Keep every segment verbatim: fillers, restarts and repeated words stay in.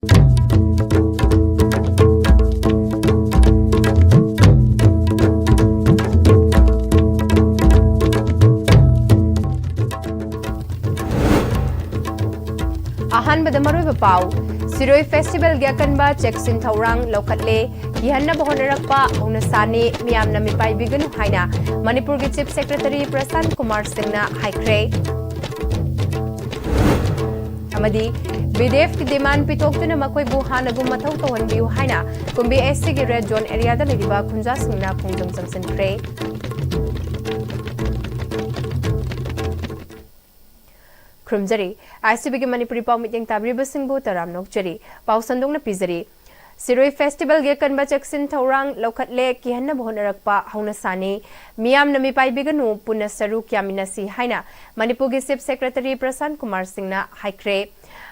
ꯑꯍꯥꯟꯕꯗ ꯃꯔꯨꯑꯣꯏꯕ ꯄꯥꯎ꯫ ꯁꯤꯔꯣꯏ ꯐꯦꯁꯇꯤꯚꯦꯜꯒꯤ ꯑꯀꯟꯕ ꯆꯦꯛꯁꯤꯟ ꯊꯧꯔꯥꯡ ꯂꯧꯈꯠꯂꯦ꯫ ꯀꯤꯍꯟꯅꯕ ꯍꯣꯠꯅꯔꯛꯄ ꯍꯧꯅꯁꯥꯅꯤ, ꯃꯤꯌꯥꯝꯅ ꯃꯤꯄꯥꯏꯕꯤꯒꯅꯨ ꯍꯥꯏꯅ ꯃꯅꯤꯄꯨꯔꯒꯤ ꯆꯤꯐ ꯁꯦꯀ꯭ꯔꯦꯇꯔꯤ ꯄ꯭ꯔꯁꯥꯟ ꯀꯨꯃꯥꯔ ꯁꯤꯡꯅ ꯍꯥꯏꯈ꯭ꯔꯦ꯫ ꯑꯃꯗꯤ ꯕꯤꯗꯦꯐꯀꯤ ꯗꯤꯃꯥꯟ ꯄꯤꯊꯣꯛꯇꯨꯅ ꯃꯈꯣꯏꯕꯨ ꯍꯥꯟꯅꯒꯨꯝ ꯃꯊꯧ ꯇꯧꯍꯟꯕꯤꯌꯨ ꯍꯥꯏꯅ ꯀꯨꯝꯕꯤ ꯑꯦꯁ ꯁꯤꯒꯤ ꯔꯦꯗ ꯖꯣꯟ ꯑꯦꯔꯤꯌꯥꯗ ꯂꯩꯔꯤꯕ ꯈꯨꯟꯖꯥꯁꯤꯡꯅ ꯈꯣꯡꯖꯪ ꯆꯪꯁꯤꯟꯈ꯭ꯔꯦ꯫ ꯈꯨꯔꯨꯝꯖꯔꯤ꯫ ꯑꯥꯏ ꯁꯤ ꯕꯤꯒꯤ ꯃꯅꯤꯄꯨꯔꯤ ꯄꯥꯎ ꯃꯤꯠꯌꯦꯡ ꯇꯥꯕꯤꯔꯤꯕꯁꯤꯡꯕꯨ ꯇꯔꯥꯝꯅ ꯑꯣꯛꯆꯔꯤ꯫ ꯄꯥꯎ ꯁꯟꯗꯣꯛꯅ ꯄꯤꯖꯔꯤ꯫ ꯁꯤꯔꯣꯏ ꯐꯦꯁꯇꯤꯚꯦꯜꯒꯤ ꯑꯀꯟꯕ ꯆꯦꯛꯁꯤꯟ ꯊꯧꯔꯥꯡ ꯂꯧꯈꯠꯂꯦ, ꯀꯤꯍꯟꯅꯕ ꯍꯣꯠꯅꯔꯛꯄ ꯍꯧꯅꯁꯥꯅꯤ꯫ ꯃꯤꯌꯥꯝꯅ ꯃꯤꯄꯥꯏꯕꯤꯒꯅꯨ, ꯄꯨꯟꯅ ꯁꯔꯨꯛ ꯌꯥꯃꯤꯟꯅꯁꯤ ꯍꯥꯏꯅ ꯃꯅꯤꯄꯨꯔꯒꯤ ꯆꯤꯐ ꯁꯦꯀ꯭ꯔꯦꯇꯔꯤ ꯄ꯭ꯔꯁꯥꯟ ꯀꯨꯃꯥꯔ ꯁꯤꯡꯅ ꯍꯥꯏꯈ꯭ꯔꯦ꯫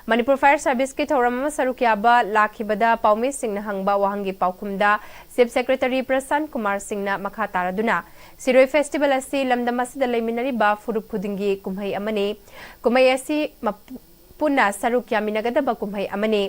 ꯃꯅꯤꯄꯨꯔ ꯐꯥꯌꯔ ꯁꯥꯔꯚꯤꯁꯀꯤ ꯊꯧꯔꯝ ꯑꯃ ꯁꯔꯨꯛ ꯌꯥꯕ ꯂꯥꯛꯈꯤꯕꯗ ꯄꯥꯎꯃꯤꯁꯤꯡꯅ ꯍꯪꯕ ꯋꯥꯍꯪꯒꯤ ꯄꯥꯎꯈꯨꯝꯗ ꯆꯤꯐ ꯁꯦꯀ꯭ꯔꯦꯇꯔꯤ ꯄ꯭ꯔꯁꯥꯟ ꯀꯨꯃꯥꯔ ꯁꯤꯡꯅ ꯃꯈꯥ ꯇꯥꯔꯗꯨꯅ, ꯁꯤꯔꯣꯏ ꯐꯦꯁꯇꯤꯚꯦꯜ ꯑꯁꯤ ꯂꯝꯗꯝ ꯑꯁꯤꯗ ꯂꯩꯃꯤꯟꯅꯔꯤꯕ ꯐꯨꯔꯨꯞ ꯈꯨꯗꯤꯡꯒꯤ ꯀꯨꯝꯍꯩ ꯑꯃꯅꯤ꯫ ꯀꯨꯝꯍꯩ ꯑꯁꯤ ꯃꯞ-, ꯄꯨꯟꯅ ꯁꯔꯨꯛ ꯌꯥꯃꯤꯟꯅꯒꯗꯕ ꯀꯨꯝꯍꯩ ꯑꯃꯅꯤ꯫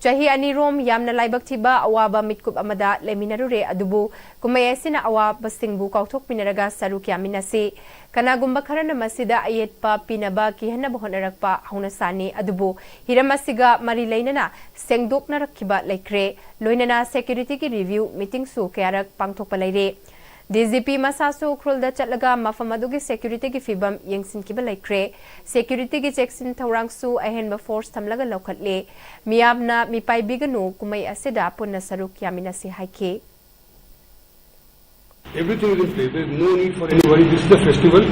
ꯆꯍꯤ ꯑꯅꯤꯔꯣꯝ ꯌꯥꯝꯅ ꯂꯥꯏꯕꯛ ꯊꯤꯕ ꯑꯋꯥꯕ ꯃꯤꯠꯀꯨꯞ ꯑꯃꯗ ꯂꯩꯃꯤꯟꯅꯔꯨꯔꯦ, ꯑꯗꯨꯕꯨ ꯀꯨꯝꯍꯩ ꯑꯁꯤꯅ ꯑꯋꯥꯕꯁꯤꯡꯕꯨ ꯀꯥꯎꯊꯣꯛꯃꯤꯟꯅꯔꯒ ꯁꯔꯨꯛ ꯌꯥꯃꯤꯟꯅꯁꯤ꯫ ꯀꯅꯥꯒꯨꯝꯕ ꯈꯔꯅ ꯃꯁꯤꯗ ꯑꯌꯦꯠꯄ ꯄꯤꯅꯕ ꯀꯤꯍꯟꯅꯕ ꯍꯣꯠꯅꯔꯛꯄ ꯍꯧꯅꯁꯥꯅꯤ, ꯑꯗꯨꯕꯨ ꯍꯤꯔꯝ ꯑꯁꯤꯒ ꯃꯔꯤ ꯂꯩꯅꯅ ꯁꯦꯡꯗꯣꯛꯅꯔꯛꯈꯤꯕ ꯂꯩꯈ꯭ꯔꯦ꯫ ꯂꯣꯏꯅꯅ ꯁꯦꯀ꯭ꯌꯨꯔꯤꯇꯤꯒꯤ ꯔꯤꯚ꯭ꯌꯨ ꯃꯤꯇꯤꯡꯁꯨ ꯀꯌꯥꯔꯛ ꯄꯥꯡꯊꯣꯛꯄ ꯂꯩꯔꯦ꯫ ꯗꯤ ꯖꯤ ꯄꯤ ꯃꯁꯥꯁꯨ ꯎꯈ꯭ꯔꯨꯜꯗ ꯆꯠꯂꯒ ꯃꯐꯝ ꯑꯗꯨꯒꯤ ꯁꯦꯀ꯭ꯌꯨꯔꯤꯇꯤꯒꯤ ꯐꯤꯕꯝ ꯌꯦꯡꯁꯤꯟꯈꯤꯕ ꯂꯩꯈ꯭ꯔꯦ꯫ ꯁꯦꯀ꯭ꯌꯨꯔꯤꯇꯤꯒꯤ ꯆꯦꯛꯁꯤꯟ ꯊꯧꯔꯥꯡꯁꯨ ꯑꯍꯦꯟꯕ ꯐꯣꯔꯁ ꯊꯝꯂꯒ ꯂꯧꯈꯠꯂꯦ꯫ ꯃꯤꯌꯥꯝꯅ ꯃꯤꯄꯥꯏꯕꯤꯒꯅꯨ, ꯀꯨꯝꯍꯩ ꯑꯁꯤꯗ ꯄꯨꯟꯅ ꯁꯔꯨꯛ ꯌꯥꯃꯤꯟꯅꯁꯤ ꯍꯥꯏꯈꯤ꯫ Everything is in place. There is no need for any worry. This is the festival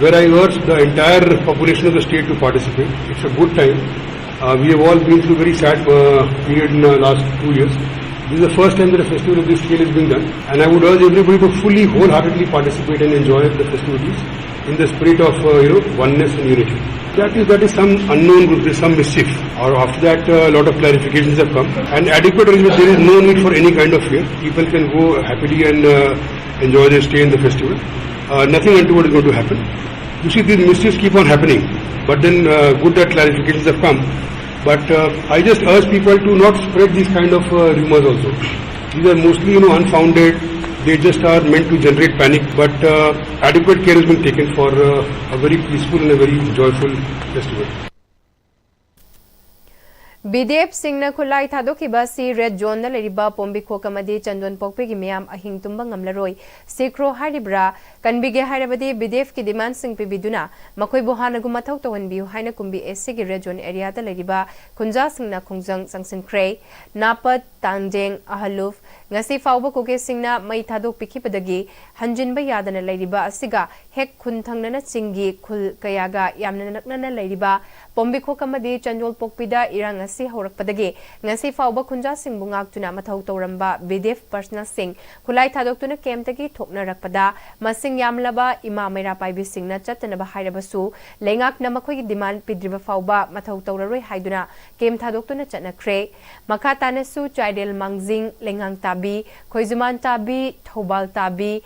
where I urge the entire population of the state to participate. It's a good time. Uh, we have all been through very sad uh, period in the last two years. This is the first time that a festival of this scale is being done, and I would urge everybody to fully, wholeheartedly participate and enjoy the festivities in the spirit of uh, you know, oneness and unity. That is that is some unknown group. There is some mischief. Or after that, a lot of clarifications have come, and adequate arrangement. There is no need for any kind of fear. People can go happily and uh, enjoy their stay in the festival. Uh, nothing untoward is going to happen. You see, these mischiefs keep on happening, but then uh, good that clarifications have come. But uh, I just urge people to not spread these kind of uh, rumors also. These are mostly, you know, unfounded. They just are meant to generate panic, but uh, adequate care has been taken for uh, a very peaceful and a very joyful festival. B D ꯑꯦꯐꯁꯤꯡꯅ ꯈꯨꯠꯂꯥꯏ ꯊꯥꯗꯣꯛꯈꯤꯕ ꯑꯁꯤ red ꯖꯣꯟꯗ ꯂꯩꯔꯤꯕ ꯄꯣꯝꯕꯤꯈꯣꯛ ꯑꯃꯗꯤ ꯆꯟꯗꯣꯟ ꯄꯣꯛꯄꯤꯒꯤ ꯃꯤꯌꯥꯝ ꯑꯍꯤꯡ ꯇꯨꯝꯕ ꯉꯝꯂꯔꯣꯏ꯫ ꯁꯤꯈ꯭ꯔꯣ ꯍꯥꯏꯔꯤꯕ꯭ꯔꯥ? ꯀꯟꯕꯤꯒꯦ ꯍꯥꯏꯔꯕꯗꯤ ꯕꯤ ꯗꯤ ꯑꯦꯐꯀꯤ ꯗꯤꯃꯥꯟꯁꯤꯡ ꯄꯤꯕꯤꯗꯨꯅ ꯃꯈꯣꯏꯕꯨ ꯍꯥꯟꯅꯒꯨꯝ ꯃꯊꯧ ꯇꯧꯍꯟꯕꯤꯌꯨ ꯍꯥꯏꯅ ꯀꯨꯝꯕꯤ ꯑꯦ ꯁꯤꯒꯤ ꯔꯦꯗ ꯖꯣꯟ ꯑꯦꯔꯤꯌꯥꯗ ꯂꯩꯔꯤꯕ ꯈꯨꯟꯖꯥꯁꯤꯡꯅ ꯈꯣꯡꯖꯪ ꯆꯪꯁꯤꯟꯈ꯭ꯔꯦ꯫ ꯅꯥꯄꯠ, ꯇꯥꯡꯖꯦꯡ, ꯑꯍꯂꯨꯐ, ꯉꯁꯤ ꯐꯥꯎꯕ ꯀꯨꯀꯤꯁꯤꯡꯅ ꯃꯩ ꯊꯥꯗꯣꯛꯄꯤꯈꯤꯕꯗꯒꯤ ꯍꯟꯖꯤꯟꯕ ꯌꯥꯗꯅ ꯂꯩꯔꯤꯕ ꯑꯁꯤꯒ ꯍꯦꯛ ꯈꯨꯟ ꯊꯪꯅꯅ ꯆꯤꯡꯒꯤ ꯈꯨꯜ ꯀꯌꯥꯒ ꯌꯥꯝꯅ ꯅꯛꯅꯅ ꯂꯩꯔꯤꯕ ꯄꯣꯝꯕꯤꯈꯣꯛ ꯑꯃꯗꯤ ꯆꯟꯗꯣꯜꯄꯣꯛꯄꯤꯗ ꯏꯔꯥꯡ ꯑꯁꯤ ꯍꯧꯔꯛꯄꯗꯒꯤ ꯉꯁꯤ ꯐꯥꯎꯕ ꯈꯨꯟꯖꯥꯁꯤꯡꯕꯨ ꯉꯥꯛꯇꯨꯅ ꯃꯊꯧ ꯇꯧꯔꯝꯕ ꯕꯤ ꯗꯤ ꯑꯦꯐ ꯄꯔꯁꯅꯦꯜꯁꯤꯡ ꯈꯨꯠꯂꯥꯏ ꯊꯥꯗꯣꯛꯇꯨꯅ ꯀꯦꯝꯞꯇꯒꯤ ꯊꯣꯛꯅꯔꯛꯄꯗ ꯃꯁꯤꯡ ꯌꯥꯝꯂꯕ ꯏꯃꯥ ꯃꯩꯔꯥ ꯄꯥꯏꯕꯤꯁꯤꯡꯅ ꯆꯠꯇꯅꯕ ꯍꯥꯏꯔꯕꯁꯨ ꯂꯩꯉꯥꯛꯅ ꯃꯈꯣꯏꯒꯤ ꯗꯤꯃꯥꯟ ꯄꯤꯗ꯭ꯔꯤꯕ ꯐꯥꯎꯕ ꯃꯊꯧ ꯇꯧꯔꯔꯣꯏ ꯍꯥꯏꯗꯨꯅ ꯀꯦꯝꯞ ꯊꯥꯗꯣꯛꯇꯨꯅ ꯆꯠꯅꯈ꯭ꯔꯦ꯫ ꯃꯈꯥ ꯇꯥꯅꯁꯨ ꯆꯥꯏꯔꯦꯜ ꯃꯥꯡꯖꯤꯡ, ꯂꯩꯉꯥꯡ ꯇꯥꯕꯤ, ꯈꯣꯏꯖꯨꯃꯥꯟ ꯇꯥꯕꯤ, ꯊꯧꯕꯥꯜ ꯇꯥꯕꯤ,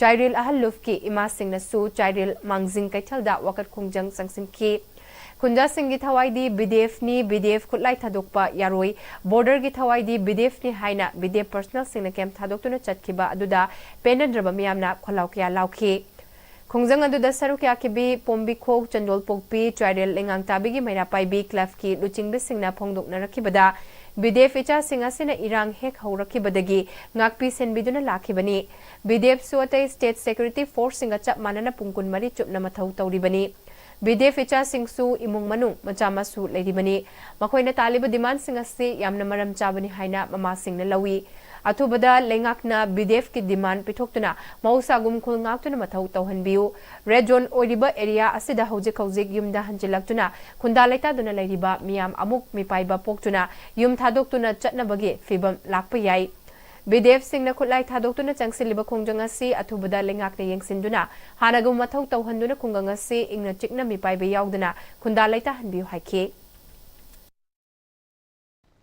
ꯆꯥꯏꯔꯦꯜ ꯑꯍꯜ ꯂꯨꯞꯀꯤ ꯏꯃꯥꯁꯤꯡꯅꯁꯨ ꯆꯥꯏꯔꯦꯜ ꯃꯥꯡꯖꯤꯡ ꯀꯩꯊꯦꯜꯗ ꯋꯥꯀꯠ ꯈꯣꯡꯖꯪ ꯆꯪꯁꯤꯟꯈꯤ꯫ ꯈꯨꯟꯖꯥꯁꯤꯡꯒꯤ ꯊꯋꯥꯏꯗꯤ ꯕꯤ ꯗꯤ ꯑꯦꯐꯅꯤ, ꯕꯤ ꯗꯤ ꯑꯦꯐ ꯈꯨꯠꯂꯥꯏ ꯊꯥꯗꯣꯛꯄ ꯌꯥꯔꯣꯏ, ꯕꯣꯔꯗꯔꯒꯤ ꯊꯋꯥꯏꯗꯤ ꯕꯤ ꯗꯤ ꯑꯦꯐꯅꯤ ꯍꯥꯏꯅ ꯕꯤ ꯗꯤ ꯑꯦꯐ ꯄꯔꯁꯅꯦꯜꯁꯤꯡꯅ ꯀꯦꯝꯞ ꯊꯥꯗꯣꯛꯇꯨꯅ ꯆꯠꯈꯤꯕ ꯑꯗꯨꯗ ꯄꯦꯟꯅꯗ꯭ꯔꯕ ꯃꯤꯌꯥꯝꯅ ꯈꯣꯜꯂꯥꯎ ꯀꯌꯥ ꯂꯥꯎꯈꯤ꯫ ꯈꯣꯡꯖꯪ ꯑꯗꯨꯗ ꯁꯔꯨꯛ ꯌꯥꯈꯤꯕꯤ ꯄꯣꯝꯕꯤꯈꯣꯛ, ꯆꯟꯗꯣꯜꯄꯣꯛꯄꯤ, ꯆꯥꯏꯔꯦꯜ ꯂꯩꯉꯥꯡꯇꯥꯕꯤꯒꯤ ꯃꯩꯔꯥ ꯄꯥꯏꯕꯤ ꯀ꯭ꯂꯕꯀꯤ ꯂꯨꯆꯤꯡꯕꯤꯁꯤꯡꯅ ꯐꯣꯡꯗꯣꯛꯅꯔꯛꯈꯤꯕꯗ, ꯕꯤ ꯗꯤ ꯑꯦꯐ ꯏꯆꯥꯁꯤꯡ ꯑꯁꯤꯅ ꯏꯔꯥꯡ ꯍꯦꯛ ꯍꯧꯔꯛꯈꯤꯕꯗꯒꯤ ꯉꯥꯛꯄꯤ ꯁꯦꯟꯕꯤꯗꯨꯅ ꯂꯥꯛꯈꯤꯕꯅꯤ꯫ ꯕꯤ ꯗꯤ ꯑꯦꯐꯁꯨ ꯑꯇꯩ ꯁ꯭ꯇꯦꯠ ꯁꯦꯀ꯭ꯌꯨꯔꯤꯇꯤ ꯐꯣꯔꯁꯁꯤꯡꯒ ꯆꯞ ꯃꯥꯟꯅꯅ ꯄꯨꯡ ꯀꯨꯟꯃꯔꯤ ꯆꯨꯞꯅ ꯃꯊꯧ ꯇꯧꯔꯤꯕꯅꯤ꯫ ꯕꯤ ꯗꯤ ꯑꯦꯐ ꯏꯆꯥꯁꯤꯡꯁꯨ ꯏꯃꯨꯡ ꯃꯅꯨꯡ, ꯃꯆꯥ ꯃꯁꯨ ꯂꯩꯔꯤꯕꯅꯤ꯫ ꯃꯈꯣꯏꯅ ꯇꯥꯜꯂꯤꯕ ꯗꯤꯃꯥꯟꯁꯤꯡ ꯑꯁꯤ ꯌꯥꯝꯅ ꯃꯔꯝ ꯆꯥꯕꯅꯤ ꯍꯥꯏꯅ ꯃꯃꯥꯁꯤꯡꯅ ꯂꯧꯏ꯫ ꯑꯊꯨꯕꯗ ꯂꯩꯉꯥꯛꯅ ꯕꯤ ꯗꯤ ꯑꯦꯐꯀꯤ ꯗꯤꯃꯥꯟ ꯄꯤꯊꯣꯛꯇꯨꯅ ꯃꯍꯧꯁꯥꯒꯨꯝ ꯈꯨꯜ ꯉꯥꯛꯇꯨꯅ ꯃꯊꯧ ꯇꯧꯍꯟꯕꯤꯌꯨ꯫ ꯔꯦꯗ ꯖꯣꯟ ꯑꯣꯏꯔꯤꯕ ꯑꯦꯔꯤꯌꯥ ꯑꯁꯤꯗ ꯍꯧꯖꯤꯛ ꯍꯧꯖꯤꯛ ꯌꯨꯝꯗ ꯍꯟꯖꯤꯜꯂꯛꯇꯨꯅ ꯈꯨꯟꯗꯥ ꯂꯩꯇꯥꯗꯨꯅ ꯂꯩꯔꯤꯕ ꯃꯤꯌꯥꯝ ꯑꯃꯨꯛ ꯃꯤꯄꯥꯏꯕ ꯄꯣꯛꯇꯨꯅ ꯌꯨꯝ ꯊꯥꯗꯣꯛꯇꯨꯅ ꯆꯠꯅꯕꯒꯤ ꯐꯤꯚꯝ ꯂꯥꯛꯄ ꯌꯥꯏ꯫ ꯕꯤ ꯗꯤ ꯑꯦꯐꯁꯤꯡꯅ ꯈꯨꯠꯂꯥꯏ ꯊꯥꯗꯣꯛꯇꯨꯅ ꯆꯪꯁꯤꯜꯂꯤꯕ ꯈꯣꯡꯖꯪ ꯑꯁꯤ ꯑꯊꯨꯕꯗ ꯂꯩꯉꯥꯛꯅ ꯌꯦꯡꯁꯤꯟꯗꯨꯅ ꯍꯥꯟꯅꯒꯨꯝ ꯃꯊꯧ ꯇꯧꯍꯟꯗꯨꯅ ꯈꯨꯡꯒꯪ ꯑꯁꯤ ꯏꯪꯅ ꯆꯤꯛꯅ ꯃꯤꯄꯥꯏꯕ ꯌꯥꯎꯗꯅ ꯈꯨꯟꯗꯥ ꯂꯩꯇꯥꯍꯟꯕꯤꯌꯨ ꯍꯥꯏꯈꯤ꯫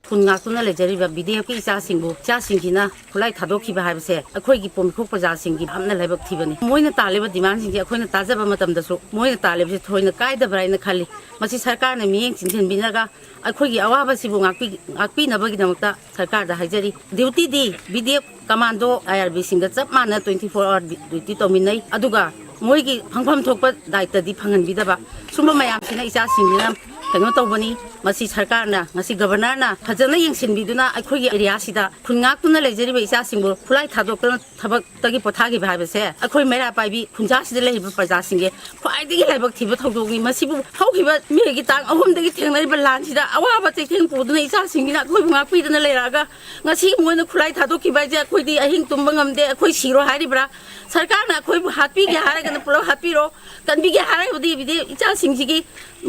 ꯈꯨꯟ ꯉꯥꯛꯇꯨꯅ ꯂꯩꯖꯔꯤꯕ ꯕꯤ ꯗꯤ ꯑꯦꯐꯀꯤ ꯏꯆꯥꯁꯤꯡꯕꯨ, ꯏꯆꯥꯁꯤꯡꯁꯤꯅ ꯈꯨꯠꯂꯥꯏ ꯊꯥꯗꯣꯛꯈꯤꯕ ꯍꯥꯏꯕꯁꯦ ꯑꯩꯈꯣꯏꯒꯤ ꯄꯣꯝꯃꯤꯈꯣꯛ ꯄ꯭ꯔꯖꯥꯁꯤꯡꯒꯤ ꯌꯥꯝꯅ ꯂꯥꯏꯕꯛ ꯊꯤꯕꯅꯤ꯫ ꯃꯣꯏꯅ ꯇꯥꯜꯂꯤꯕ ꯗꯤꯃꯥꯟꯁꯤꯡꯁꯦ ꯑꯩꯈꯣꯏꯅ ꯇꯥꯖꯕ ꯃꯇꯝꯗꯁꯨ ꯃꯣꯏꯅ ꯇꯥꯜꯂꯤꯕꯁꯦ ꯊꯣꯏꯅ ꯀꯥꯏꯗꯕ꯭ꯔꯥ ꯍꯥꯏꯅ ꯈꯜꯂꯤ꯫ ꯃꯁꯤ ꯁꯔꯀꯥꯔꯅ ꯃꯤꯠꯌꯦꯡ ꯆꯤꯡꯁꯤꯟꯕꯤꯔꯒ ꯑꯩꯈꯣꯏꯒꯤ ꯑꯋꯥꯕꯁꯤꯕꯨ ꯉꯥꯛꯄꯤ-, ꯉꯥꯛꯄꯤꯅꯕꯒꯤꯗꯃꯛꯇ ꯁꯔꯀꯥꯔꯗ ꯍꯥꯏꯖꯔꯤ꯫ ꯗ꯭ꯌꯨꯇꯤꯗꯤ ꯕꯤ ꯗꯤ ꯑꯦꯐ ꯀꯃꯥꯟꯗꯣ, ꯑꯥꯏ ꯑꯥꯔ ꯕꯤꯁꯤꯡꯒ ꯆꯞ ꯃꯥꯟꯅ twenty four hour ꯗ꯭ꯌꯨꯇꯤ ꯇꯧꯃꯤꯟꯅꯩ꯫ ꯑꯗꯨꯒ ꯃꯣꯏꯒꯤ ꯐꯪꯐꯝ ꯊꯣꯛꯄ ꯗꯥꯏꯇꯗꯤ ꯐꯪꯍꯟꯕꯤꯗꯕ, ꯁꯨꯝꯕ ꯃꯌꯥꯝꯁꯤꯅ ꯏꯆꯥꯁꯤꯡꯁꯤꯅ ꯀꯩꯅꯣ ꯇꯧꯕꯅꯤ꯫ ꯃꯁꯤ ꯁꯔꯀꯥꯔꯅ, ꯉꯁꯤ ꯒꯕꯔꯅꯔꯅ ꯐꯖꯅ ꯌꯦꯡꯁꯤꯟꯕꯤꯗꯨꯅ ꯑꯩꯈꯣꯏꯒꯤ ꯑꯦꯔꯤꯌꯥꯁꯤꯗ ꯈꯨꯟ ꯉꯥꯛꯇꯨꯅ ꯂꯩꯖꯔꯤꯕ ꯏꯆꯥꯁꯤꯡꯕꯨ ꯈꯨꯠꯂꯥꯏ ꯊꯥꯗꯣꯛꯇꯨꯅ ꯊꯕꯛꯇꯒꯤ ꯄꯣꯊꯥꯈꯤꯕ ꯍꯥꯏꯕꯁꯦ ꯑꯩꯈꯣꯏ ꯃꯩꯔꯥ ꯄꯥꯏꯕꯤ ꯈꯨꯟꯖꯥꯁꯤꯗ ꯂꯩꯔꯤꯕ ꯄ꯭ꯔꯖꯥꯁꯤꯡꯒꯤ ꯈ꯭ꯋꯥꯏꯗꯒꯤ ꯂꯥꯏꯕꯛ ꯊꯤꯕ ꯊꯧꯗꯣꯛꯅꯤ꯫ ꯃꯁꯤꯕꯨ ꯍꯧꯈꯤꯕ ꯃꯦꯒꯤ ꯇꯥꯡ ꯑꯍꯨꯝꯗꯒꯤ ꯊꯦꯡꯅꯔꯤꯕ ꯂꯥꯟꯁꯤꯗ ꯑꯋꯥꯕ ꯆꯩꯊꯦꯡ ꯄꯨꯗꯨꯅ ꯏꯆꯥꯁꯤꯡꯁꯤꯅ ꯑꯩꯈꯣꯏꯕꯨ ꯉꯥꯛꯄꯤꯗꯅ ꯂꯩꯔꯛꯑꯒ ꯉꯁꯤ ꯃꯣꯏꯅ ꯈꯨꯠꯂꯥꯏ ꯊꯥꯗꯣꯛꯈꯤꯕ ꯍꯥꯏꯁꯦ ꯑꯩꯈꯣꯏꯗꯤ ꯑꯍꯤꯡ ꯇꯨꯝꯕ ꯉꯝꯗꯦ꯫ ꯑꯩꯈꯣꯏ ꯁꯤꯔꯣ ꯍꯥꯏꯔꯤꯕ꯭ꯔꯥ? ꯁꯔꯀꯥꯔꯅ ꯑꯩꯈꯣꯏꯕꯨ ꯍꯥꯠꯄꯤꯒꯦ ꯍꯥꯏꯔꯒꯅ ꯄꯨꯂꯞ ꯍꯥꯠꯄꯤꯔꯣ, ꯀꯟꯕꯤꯒꯦ ꯍꯥꯏꯔꯒꯗꯤ ꯏꯆꯥꯁꯤꯡꯁꯤꯒꯤ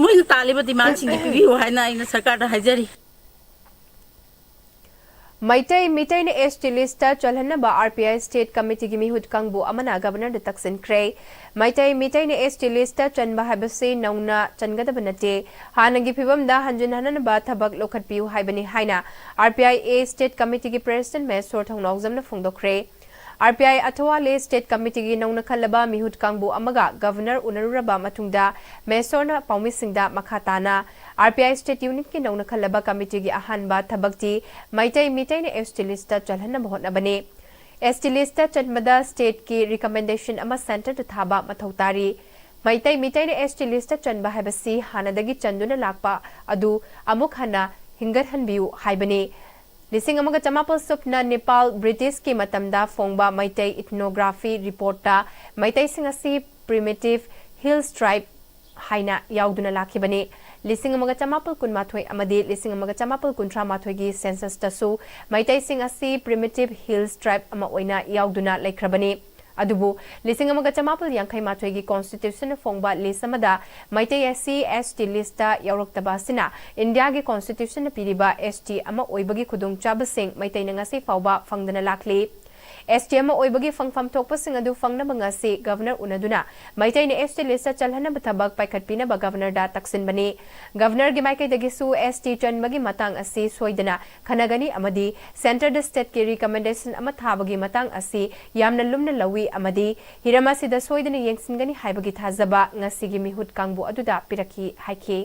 ꯃꯣꯏꯅ ꯇꯥꯜꯂꯤꯕ ꯗꯤꯃꯥꯟꯁꯤꯡꯁꯤ ꯄꯤꯕꯤꯌꯨ ꯍꯥꯏꯅ ꯑꯩꯅ ꯁꯔꯀꯥꯔꯗ ꯍꯥꯏꯖꯔꯤ꯫ ꯃꯩꯇꯩ ꯃꯤꯇꯩꯅ ꯑꯦꯁ ꯇꯤ ꯂꯤꯁꯇ ꯆꯜꯍꯟꯅꯕ ꯑꯥꯔ ꯄꯤ ꯑꯥꯏ ꯁ꯭ꯇꯦꯠ ꯀꯃꯤꯇꯤꯒꯤ ꯃꯤꯍꯨꯠ ꯀꯥꯡꯕꯨ ꯑꯃꯅ ꯒꯕꯔꯅꯔꯗ ꯇꯛꯁꯤꯟꯈ꯭ꯔꯦ꯫ ꯃꯩꯇꯩ ꯃꯤꯇꯩꯅ ꯑꯦꯁ ꯇꯤ ꯂꯤꯁꯇ ꯆꯟꯕ ꯍꯥꯏꯕꯁꯤ ꯅꯧꯅ ꯆꯟꯒꯗꯕ ꯅꯠꯇꯦ꯫ ꯍꯥꯟꯅꯒꯤ ꯐꯤꯕꯝꯗ ꯍꯟꯖꯤꯟꯍꯟꯅꯕ ꯊꯕꯛ ꯂꯧꯈꯠꯄꯤꯌꯨ ꯍꯥꯏꯕꯅꯤ ꯍꯥꯏꯅ R P I A state ꯀꯃꯤꯇꯤꯒꯤ ꯄ꯭ꯔꯦꯁꯤꯗꯦꯟꯠ ꯃꯍꯦꯁꯣꯔ ꯊꯧꯅꯥꯎꯖꯝꯅ ꯐꯣꯡꯗꯣꯛꯈ꯭ꯔꯦ꯫ ꯑꯥꯔ ꯄꯤ ꯑꯥꯏ ꯑꯊꯋꯥꯂꯦ ꯁ꯭ꯇꯦꯠ ꯀꯃꯤꯇꯤꯒꯤ ꯅꯧꯅ ꯈꯜꯂꯕ ꯃꯤꯍꯨꯠ ꯀꯥꯡꯕꯨ ꯑꯃꯒ ꯒꯕꯔꯅꯔ ꯎꯅꯔꯨꯔꯕ ꯃꯇꯨꯡꯗ ꯃꯍꯦꯁꯣꯔꯅ ꯄꯥꯎꯃꯤꯁꯤꯡꯗ ꯃꯈꯥ ꯇꯥꯅ ꯑꯥꯔ ꯄꯤ ꯑꯥꯏ ꯁ꯭ꯇꯦꯠ ꯌꯨꯅꯤꯠꯀꯤ ꯅꯧꯅ ꯈꯜꯂꯕ ꯀꯃꯤꯇꯤꯒꯤ ꯑꯍꯥꯟꯕ ꯊꯕꯛꯇꯤ ꯃꯩꯇꯩ ꯃꯤꯇꯩꯅ ꯑꯦꯁ ꯇꯤ ꯂꯤꯁꯇ ꯆꯜꯍꯟꯅꯕ ꯍꯣꯠꯅꯕꯅꯤ꯫ ꯑꯦꯁ ꯇꯤ ꯂꯤꯁꯇ ꯆꯟꯕꯗ ꯁ꯭ꯇꯦꯠꯀꯤ ꯔꯤꯀꯃꯦꯟꯗꯦꯁꯟ ꯑꯃ ꯁꯦꯟꯇꯔꯗ ꯊꯥꯕ ꯃꯊꯧ ꯇꯥꯔꯤ꯫ ꯃꯩꯇꯩ ꯃꯤꯇꯩꯅ ꯑꯦꯁ ꯇꯤ ꯂꯤꯁꯇ ꯆꯟꯕ ꯍꯥꯏꯕꯁꯤ ꯍꯥꯟꯅꯗꯒꯤ ꯆꯟꯗꯨꯅ ꯂꯥꯛꯄ ꯑꯗꯨ ꯑꯃꯨꯛ ꯍꯟꯅ ꯍꯤꯡꯒꯠꯍꯟꯕꯤꯌꯨ ꯍꯥꯏꯕꯅꯤ꯫ ꯂꯤꯁꯤꯡ ꯑꯃꯒ ꯆꯃꯥꯄꯜ ꯁꯨꯞꯅ ꯅꯤꯄꯥꯜ ꯕ꯭ꯔꯤꯇꯤꯁꯀꯤ ꯃꯇꯝꯗ ꯐꯣꯡꯕ ꯃꯩꯇꯩ ꯏꯊꯅꯣꯒ꯭ꯔꯥꯐꯤ ꯔꯤꯄꯣꯔꯠꯇ ꯃꯩꯇꯩꯁꯤꯡ ꯑꯁꯤ ꯄ꯭ꯔꯤꯃꯤꯇꯤꯚ ꯍꯤꯜꯁ ꯇ꯭ꯔꯥꯏꯕ ꯍꯥꯏꯅ ꯌꯥꯎꯗꯨꯅ ꯂꯥꯛꯈꯤꯕꯅꯤ꯫ ꯂꯤꯁꯤꯡ ꯑꯃꯒ ꯆꯃꯥꯄꯜ ꯀꯨꯟꯃꯥꯊꯣꯏ ꯑꯃꯗꯤ ꯂꯤꯁꯤꯡ ꯑꯃꯒ ꯆꯃꯥꯄꯜ ꯀꯨꯟꯊ꯭ꯔꯥ ꯃꯥꯊꯣꯏꯒꯤ ꯁꯦꯟꯁꯁꯇꯁꯨ ꯃꯩꯇꯩꯁꯤꯡ ꯑꯁꯤ ꯄ꯭ꯔꯤꯃꯤꯇꯤꯚ ꯍꯤꯜꯁ ꯇ꯭ꯔꯥꯏꯕ ꯑꯃ ꯑꯣꯏꯅ ꯌꯥꯎꯗꯨꯅ ꯂꯩꯈ꯭ꯔꯕꯅꯤ꯫ ꯑꯗꯨꯕꯨ ꯂꯤꯁꯤꯡ ꯑꯃꯒ ꯆꯃꯥꯄꯜ ꯌꯥꯡꯈꯩ ꯃꯥꯊꯣꯏꯒꯤ ꯀꯣꯟꯁꯇꯤꯇ꯭ꯌꯨꯁꯟꯅ ꯐꯣꯡꯕ ꯂꯤꯁ ꯑꯃꯗ ꯃꯩꯇꯩ ꯑꯁꯤ ꯑꯦꯁ ꯇꯤ ꯂꯤꯁꯇ ꯌꯥꯎꯔꯛꯇꯕ ꯑꯁꯤꯅ ꯏꯟꯗꯤꯌꯥꯒꯤ ꯀꯣꯟꯁꯇꯤꯇ꯭ꯌꯨꯁꯟꯅ ꯄꯤꯔꯤꯕ ꯑꯦꯁ ꯇꯤ ꯑꯃ ꯑꯣꯏꯕꯒꯤ ꯈꯨꯗꯣꯡꯆꯥꯕꯁꯤꯡ ꯃꯩꯇꯩꯅ ꯉꯁꯤ ꯐꯥꯎꯕ ꯐꯪꯗꯅ ꯂꯥꯛꯂꯤ꯫ ꯑꯦꯁ ꯇꯤ ꯑꯃ ꯑꯣꯏꯕꯒꯤ ꯐꯪꯐꯝ ꯊꯣꯛꯄꯁꯤꯡ ꯑꯗꯨ ꯐꯪꯅꯕ ꯉꯁꯤ ꯒꯚꯔꯅꯔ ꯎꯅꯗꯨꯅ ꯃꯩꯇꯩꯅ ꯑꯦꯁ ꯇꯤ ꯂꯤꯁꯇ ꯆꯜꯍꯟꯅꯕ ꯊꯕꯛ ꯄꯥꯏꯈꯠꯄꯤꯅꯕ ꯒꯚꯔꯅꯔꯗ ꯇꯛꯁꯤꯟꯕꯅꯤ꯫ ꯒꯚꯔꯅꯔꯒꯤ ꯃꯥꯏꯀꯩꯗꯒꯤꯁꯨ ꯑꯦꯁ ꯇꯤ ꯆꯟꯕꯒꯤ ꯃꯇꯥꯡ ꯑꯁꯤ ꯁꯣꯏꯗꯅ ꯈꯟꯅꯒꯅꯤ ꯑꯃꯗꯤ ꯁꯦꯟꯇꯔꯗ ꯁ꯭ꯇꯦꯠꯀꯤ ꯔꯤꯀꯃꯦꯟꯗꯦꯁꯟ ꯑꯃ ꯊꯥꯕꯒꯤ ꯃꯇꯥꯡ ꯑꯁꯤ ꯌꯥꯝꯅ ꯂꯨꯝꯅ ꯂꯧꯏ ꯑꯃꯗꯤ ꯍꯤꯔꯝ ꯑꯁꯤꯗ ꯁꯣꯏꯗꯅ ꯌꯦꯡꯁꯤꯟꯒꯅꯤ ꯍꯥꯏꯕꯒꯤ ꯊꯥꯖꯕ ꯉꯁꯤꯒꯤ ꯃꯤꯍꯨꯠ ꯀꯥꯡꯕꯨ ꯑꯗꯨꯗ ꯄꯤꯔꯛꯈꯤ ꯍꯥꯏꯈꯤ꯫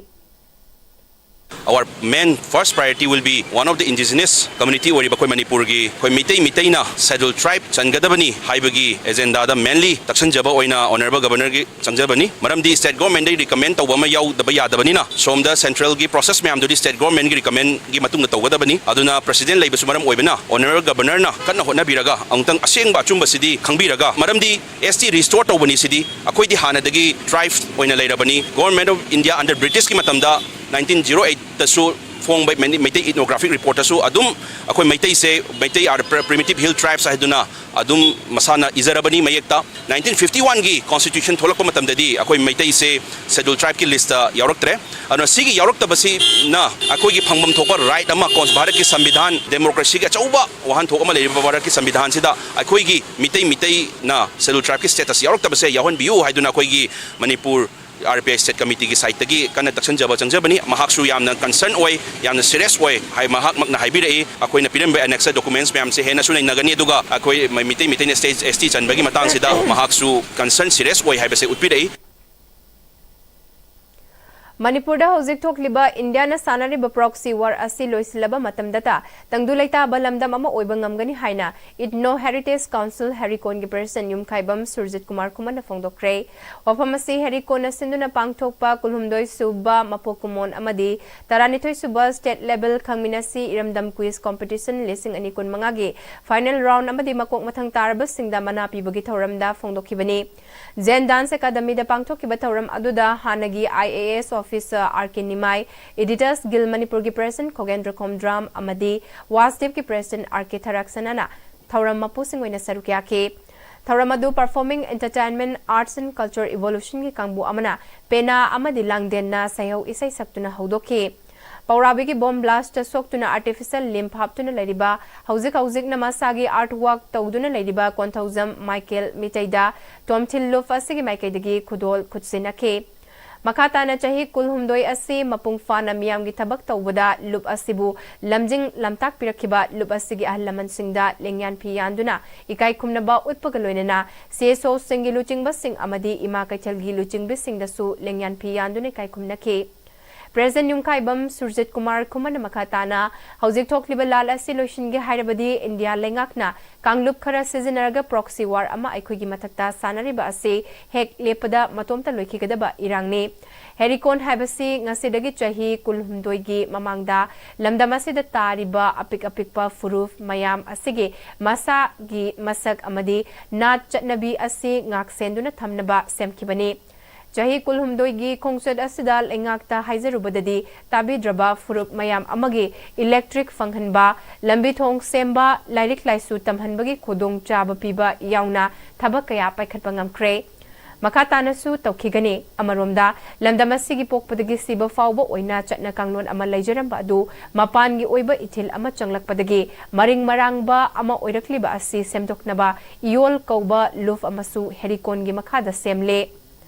Our main first priority will be one of the indigenous community ꯑꯣꯏꯔꯤꯕ ꯑꯩꯈꯣꯏ ꯃꯅꯤꯄꯨꯔꯒꯤ ꯑꯩꯈꯣꯏ ꯃꯤꯇꯩ ꯃꯤꯇꯩꯅ Schedule Tribe ꯆꯟꯒꯗꯕꯅꯤ ꯍꯥꯏꯕꯒꯤ ꯑꯦꯖꯦꯟꯗꯥꯗ mainly ꯇꯛꯁꯟꯖꯕ ꯑꯣꯏꯅ Honourable Governorꯒꯤ ꯆꯪꯖꯕꯅꯤ꯫ ꯃꯔꯝꯗꯤ state governmentꯗꯒꯤ recommend ꯇꯧꯕ ꯑꯃ ꯌꯥꯎꯗꯕ ꯌꯥꯗꯕꯅꯤꯅ ꯁꯣꯝꯗ centralꯒꯤ process ꯃꯌꯥꯝꯗꯨꯗꯤ state governmentꯒꯤ recommendꯒꯤ ꯃꯇꯨꯡꯗ ꯇꯧꯒꯗꯕꯅꯤ꯫ ꯑꯗꯨꯅ President ꯂꯩꯕꯁꯨ ꯃꯔꯝ ꯑꯣꯏꯕꯅ Honourable Governorꯅ ꯀꯟꯅ ꯍꯣꯠꯅꯕꯤꯔꯒ ꯑꯃꯨꯛꯇꯪ ꯑꯁꯦꯡꯕ ꯑꯆꯨꯝꯕꯁꯤꯗꯤ ꯈꯪꯕꯤꯔꯒ, ꯃꯔꯝꯗꯤ S T restore ꯇꯧꯕꯅꯤ ꯁꯤꯗꯤ ꯑꯩꯈꯣꯏꯗꯤ ꯍꯥꯟꯅꯗꯒꯤ tribe ꯑꯣꯏꯅ ꯂꯩꯔꯕꯅꯤ꯫ Government of India under Britishꯀꯤ ꯃꯇꯝꯗ nineteen zero eightꯇꯁꯨ ꯐꯣꯡꯕ ꯃꯩ- ꯃꯩꯇꯩ ethnographic reportꯇꯁꯨ ꯑꯗꯨꯝ ꯑꯩꯈꯣꯏ ꯃꯩꯇꯩꯁꯦ Meitei are primitive hill tribes ꯍꯥꯏꯗꯨꯅ ꯑꯗꯨꯝ ꯃꯁꯥꯅ ꯏꯖꯔꯕꯅꯤ ꯃꯌꯦꯛꯇ꯫ Nineteen fifty oneꯒꯤ constitution ꯊꯣꯛꯂꯛꯄ ꯃꯇꯝꯗꯗꯤ ꯑꯩꯈꯣꯏ ꯃꯩꯇꯩꯁꯦ Schedule Tribeꯀꯤ listꯇ ꯌꯥꯎꯔꯛꯇ꯭ꯔꯦ꯫ ꯑꯗꯨꯅ ꯁꯤꯒꯤ ꯌꯥꯎꯔꯛꯇꯕꯁꯤꯅ ꯑꯩꯈꯣꯏꯒꯤ ꯐꯪꯐꯝ ꯊꯣꯛꯄ right ꯑꯃ ꯀꯣꯟ- ꯚꯥꯔꯠꯀꯤ ꯁꯪꯕꯤꯙꯥꯟ democracyꯒꯤ ꯑꯆꯧꯕ ꯋꯥꯍꯟꯊꯣꯛ ꯑꯃ ꯂꯩꯔꯤꯕ ꯚꯥꯔꯠꯀꯤ ꯁꯪꯕꯤꯙꯥꯟꯁꯤꯗ ꯑꯩꯈꯣꯏꯒꯤ ꯃꯤꯇꯩ ꯃꯤꯇꯩꯅ Schedule Tribeꯀꯤ status ꯌꯥꯎꯔꯛꯇꯕꯁꯦ ꯌꯥꯎꯍꯟꯕꯤꯌꯨ ꯍꯥꯏꯗꯨꯅ ꯑꯩꯈꯣꯏꯒꯤ Manipur R P I state committeeꯒꯤ siteꯇꯒꯤ ꯀꯟꯅ ꯇꯛꯁꯟꯖꯕ ꯆꯪꯖꯕꯅꯤ꯫ ꯃꯍꯥꯛꯁꯨ ꯌꯥꯝꯅ concern ꯑꯣꯏ, ꯌꯥꯝꯅ serious ꯑꯣꯏ ꯍꯥꯏ ꯃꯍꯥꯛꯃꯛꯅ ꯍꯥꯏꯕꯤꯔꯛꯏ꯫ ꯑꯩꯈꯣꯏꯅ ꯄꯤꯔꯝꯕ annexed documents ꯃꯌꯥꯝꯁꯦ ꯍꯦꯟꯅꯁꯨ ꯅꯩꯅꯒꯅꯤ, ꯑꯗꯨꯒ ꯑꯩꯈꯣꯏ ꯃꯩꯇꯩ ꯃꯤꯇꯩꯅ state S T ꯆꯟꯕꯒꯤ ꯃꯇꯥꯡꯁꯤꯗ ꯃꯍꯥꯛꯁꯨ concern serious ꯑꯣꯏ ꯍꯥꯏꯕꯁꯦ ꯎꯠꯄꯤꯔꯛꯏ꯫ ꯃꯅꯤꯄꯨꯔꯗ ꯍꯧꯖꯤꯛ ꯊꯣꯛꯂꯤꯕ ꯏꯟꯗꯤꯌꯥꯅ ꯁꯥꯟꯅꯔꯤꯕ proxy war ꯑꯁꯤ ꯂꯣꯏꯁꯤꯜꯂꯕ ꯃꯇꯝꯗꯇ ꯇꯪꯗꯨ ꯂꯩꯇꯥꯕ ꯂꯝꯗꯝ ꯑꯃ ꯑꯣꯏꯕ ꯉꯝꯒꯅꯤ ꯍꯥꯏꯅ Ethno Heritage Council ꯍꯦꯔꯤꯀꯣꯟꯒꯤ president ꯌꯨꯝꯈꯥꯏꯕꯝ ꯁꯨꯔꯖꯤꯠ ꯀꯨꯃꯥꯔ ꯈꯨꯃꯟꯅ ꯐꯣꯡꯗꯣꯛꯈ꯭ꯔꯦ꯫ ꯋꯥꯐꯝ ꯑꯁꯤ ꯍꯦꯔꯤꯀꯣꯟꯅ ꯁꯤꯟꯗꯨꯅ ꯄꯥꯡꯊꯣꯛꯄ ꯀꯨꯟꯍꯨꯝꯗꯣꯏ ꯁꯨꯕ ꯃꯄꯣꯛ ꯀꯨꯝꯑꯣꯟ ꯑꯃꯗꯤ ꯇꯔꯥꯅꯤꯊꯣꯏ ꯁꯨꯕ state level ꯈꯪꯃꯤꯟꯅꯁꯤ ꯏꯔꯝꯗꯝ quiz competition ꯂꯤꯁꯤꯡ ꯑꯅꯤ ꯀꯨꯟꯃꯉꯥꯒꯤ final round ꯑꯃꯗꯤ ꯃꯀꯣꯛ ꯃꯊꯪ ꯇꯥꯔꯕꯁꯤꯡꯗ ꯃꯅꯥ ꯄꯤꯕꯒꯤ ꯊꯧꯔꯝꯗ ꯐꯣꯡꯗꯣꯛꯈꯤꯕꯅꯤ꯫ Zen Dance Academyꯗ ꯄꯥꯡꯊꯣꯛꯈꯤꯕ ꯊꯧꯔꯝ ꯑꯗꯨꯗ ꯍꯥꯟꯅꯒꯤ I A S officer R K Nimai, Editors Guild ꯃꯅꯤꯄꯨꯔꯒꯤ president ꯈꯣꯒꯦꯟꯗ꯭ꯔ ꯈꯣꯝꯗ꯭ꯔꯥꯝ ꯑꯃꯗꯤ ꯋꯥꯁꯗꯤꯞꯀꯤ president R K ꯊꯔꯥꯛꯁꯅꯥꯅ ꯊꯧꯔꯝ ꯃꯄꯨꯁꯤꯡ ꯑꯣꯏꯅ ꯁꯔꯨꯛ ꯌꯥꯈꯤ꯫ ꯊꯧꯔꯝ ꯑꯗꯨ Performing Entertainment Arts and Culture Evolutionꯒꯤ ꯀꯥꯡꯕꯨ ꯑꯃꯅ ꯄꯦꯅꯥ ꯑꯃꯗꯤ ꯂꯥꯡꯗꯦꯟꯅ ꯁꯩꯍꯧ ꯏꯁꯩ ꯁꯛꯇꯨꯅ ꯍꯧꯗꯣꯛꯈꯤ꯫ ꯄꯧꯔꯥꯕꯤꯒꯤ ꯕꯣꯝ ꯕ꯭ꯂꯥꯁꯇ ꯁꯣꯛꯇꯨꯅ ꯑꯥꯔꯇꯤꯐꯤꯁꯤꯌꯦꯜ ꯂꯤꯝ ꯍꯥꯞꯇꯨꯅ ꯂꯩꯔꯤꯕ, ꯍꯧꯖꯤꯛ ꯍꯧꯖꯤꯛꯅ ꯃꯁꯥꯒꯤ ꯑꯥꯔꯠ ꯋꯥꯔꯛ ꯇꯧꯗꯨꯅ ꯂꯩꯔꯤꯕ ꯀꯣꯟꯊꯧꯖꯝ ꯃꯥꯏꯀꯦꯜ ꯃꯤꯇꯩꯗ ꯇꯣꯝꯊꯤꯜ ꯂꯨꯞ ꯑꯁꯤꯒꯤ ꯃꯥꯏꯀꯩꯗꯒꯤ ꯈꯨꯗꯣꯜ ꯈꯨꯠꯁꯤꯟꯅꯈꯤ꯫ ꯃꯈꯥ ꯇꯥꯅ ꯆꯍꯤ ꯀꯨꯟꯍꯨꯝꯗꯣꯏ ꯑꯁꯤ ꯃꯄꯨꯡ ꯐꯥꯅ ꯃꯤꯌꯥꯝꯒꯤ ꯊꯕꯛ ꯇꯧꯕꯗ ꯂꯨꯞ ꯑꯁꯤꯕꯨ ꯂꯝꯖꯤꯡ ꯂꯝꯇꯥꯛꯄꯤꯔꯛꯈꯤꯕ ꯂꯨꯞ ꯑꯁꯤꯒꯤ ꯑꯍꯜ ꯂꯃꯟꯁꯤꯡꯗ ꯂꯦꯡꯌꯥꯟ ꯐꯤ ꯌꯥꯟꯗꯨꯅ ꯏꯀꯥꯏ ꯈꯨꯝꯅꯕ ꯎꯠꯄꯒ ꯂꯣꯏꯅꯅ ꯁꯤ ꯑꯦꯁ ꯑꯣꯁꯤꯡꯒꯤ ꯂꯨꯆꯤꯡꯕꯁꯤꯡ ꯑꯃꯗꯤ ꯏꯃꯥ ꯀꯩꯊꯦꯜꯒꯤ ꯂꯨꯆꯤꯡꯕꯁꯤꯡꯗꯁꯨ ꯂꯦꯡꯌꯥꯟ ꯐꯤ ꯌꯥꯟꯗꯨꯅ ꯏꯀꯥꯏ ꯈꯨꯝꯅꯈꯤ꯫ ꯄ꯭ꯔꯦꯁꯤꯗꯦꯟꯠ ꯌꯨꯝꯈꯥꯏꯕꯝ ꯁꯨꯔꯖꯤꯠ ꯀꯨꯃꯥꯔ ꯈꯨꯃꯟꯅ ꯃꯈꯥ ꯇꯥꯅ, ꯍꯧꯖꯤꯛ ꯊꯣꯛꯂꯤꯕ ꯂꯥꯜ ꯑꯁꯤ ꯂꯣꯏꯁꯤꯟꯒꯦ ꯍꯥꯏꯔꯕꯗꯤ ꯏꯟꯗꯤꯌꯥ ꯂꯩꯉꯥꯛꯅ ꯀꯥꯡꯂꯨꯞ ꯈꯔ ꯁꯤꯖꯤꯟꯅꯔꯒ ꯄ꯭ꯔꯣꯛꯁꯤ ꯋꯥꯔ ꯑꯃ ꯑꯩꯈꯣꯏꯒꯤ ꯃꯊꯛꯇ ꯁꯥꯟꯅꯔꯤꯕ ꯑꯁꯤ ꯍꯦꯛ ꯂꯦꯞꯄꯗ ꯃꯇꯣꯝꯇ ꯂꯣꯏꯈꯤꯒꯗꯕ ꯏꯔꯥꯡꯅꯤ꯫ ꯍꯦꯔꯤꯀꯣꯟ ꯍꯥꯏꯕꯁꯤ ꯉꯁꯤꯗꯒꯤ ꯆꯍꯤ ꯀꯨꯟꯍꯨꯝꯗꯣꯏꯒꯤ ꯃꯃꯥꯡꯗ ꯂꯝꯗꯝ ꯑꯁꯤꯗ ꯇꯥꯔꯤꯕ ꯑꯄꯤꯛ ꯑꯄꯤꯛꯄ ꯐꯨꯔꯨꯞ ꯃꯌꯥꯝ ꯑꯁꯤꯒꯤ ꯃꯁꯥꯒꯤ ꯃꯁꯛ ꯑꯃꯗꯤ ꯅꯥꯠ ꯆꯠꯅꯕꯤ ꯑꯁꯤ ꯉꯥꯛꯁꯦꯟꯗꯨꯅ ꯊꯝꯅꯕ ꯁꯦꯝꯈꯤꯕꯅꯤ꯫ ꯆꯍꯤ ꯀꯨꯟꯍꯨꯝꯗꯣꯏꯒꯤ ꯈꯣꯡꯆꯠ ꯑꯁꯤꯗ ꯂꯩꯉꯥꯛꯇ ꯍꯥꯏꯖꯔꯨꯕꯗꯗꯤ ꯇꯥꯕꯤꯗ꯭ꯔꯕ ꯐꯨꯔꯨꯞ ꯃꯌꯥꯝ ꯑꯃꯒꯤ ꯏꯂꯦꯛꯇ꯭ꯔꯤꯛ ꯐꯪꯍꯟꯕ, ꯂꯝꯕꯤ ꯊꯣꯡ ꯁꯦꯝꯕ, ꯂꯥꯏꯔꯤꯛ ꯂꯥꯏꯁꯨ ꯇꯝꯍꯟꯕꯒꯤ ꯈꯨꯗꯣꯡꯆꯥꯕ ꯄꯤꯕ ꯌꯥꯎꯅ ꯊꯕꯛ ꯀꯌꯥ ꯄꯥꯏꯈꯠꯄ ꯉꯝꯈ꯭ꯔꯦ꯫ ꯃꯈꯥ ꯇꯥꯅꯁꯨ ꯇꯧꯈꯤꯒꯅꯤ꯫ ꯑꯃꯔꯣꯝꯗ, ꯂꯝꯗꯝ ꯑꯁꯤꯒꯤ ꯄꯣꯛꯄꯗꯒꯤ ꯁꯤꯕ ꯐꯥꯎꯕ ꯑꯣꯏꯅ ꯆꯠꯅ ꯀꯥꯡꯂꯣꯟ ꯑꯃ ꯂꯩꯖꯔꯝꯕ ꯑꯗꯨ ꯃꯄꯥꯟꯒꯤ ꯑꯣꯏꯕ ꯏꯊꯤꯜ ꯑꯃ ꯆꯪꯂꯛꯄꯗꯒꯤ ꯃꯔꯤꯡ ꯃꯔꯥꯡꯕ ꯑꯃ ꯑꯣꯏꯔꯛꯂꯤꯕ ꯑꯁꯤ ꯁꯦꯝꯗꯣꯛꯅꯕ ꯏꯌꯣꯜ ꯀꯧꯕ ꯂꯨꯞ ꯑꯃꯁꯨ ꯍꯦꯔꯤꯀꯣꯟꯒꯤ ꯃꯈꯥꯗ ꯁꯦꯝꯂꯦ꯫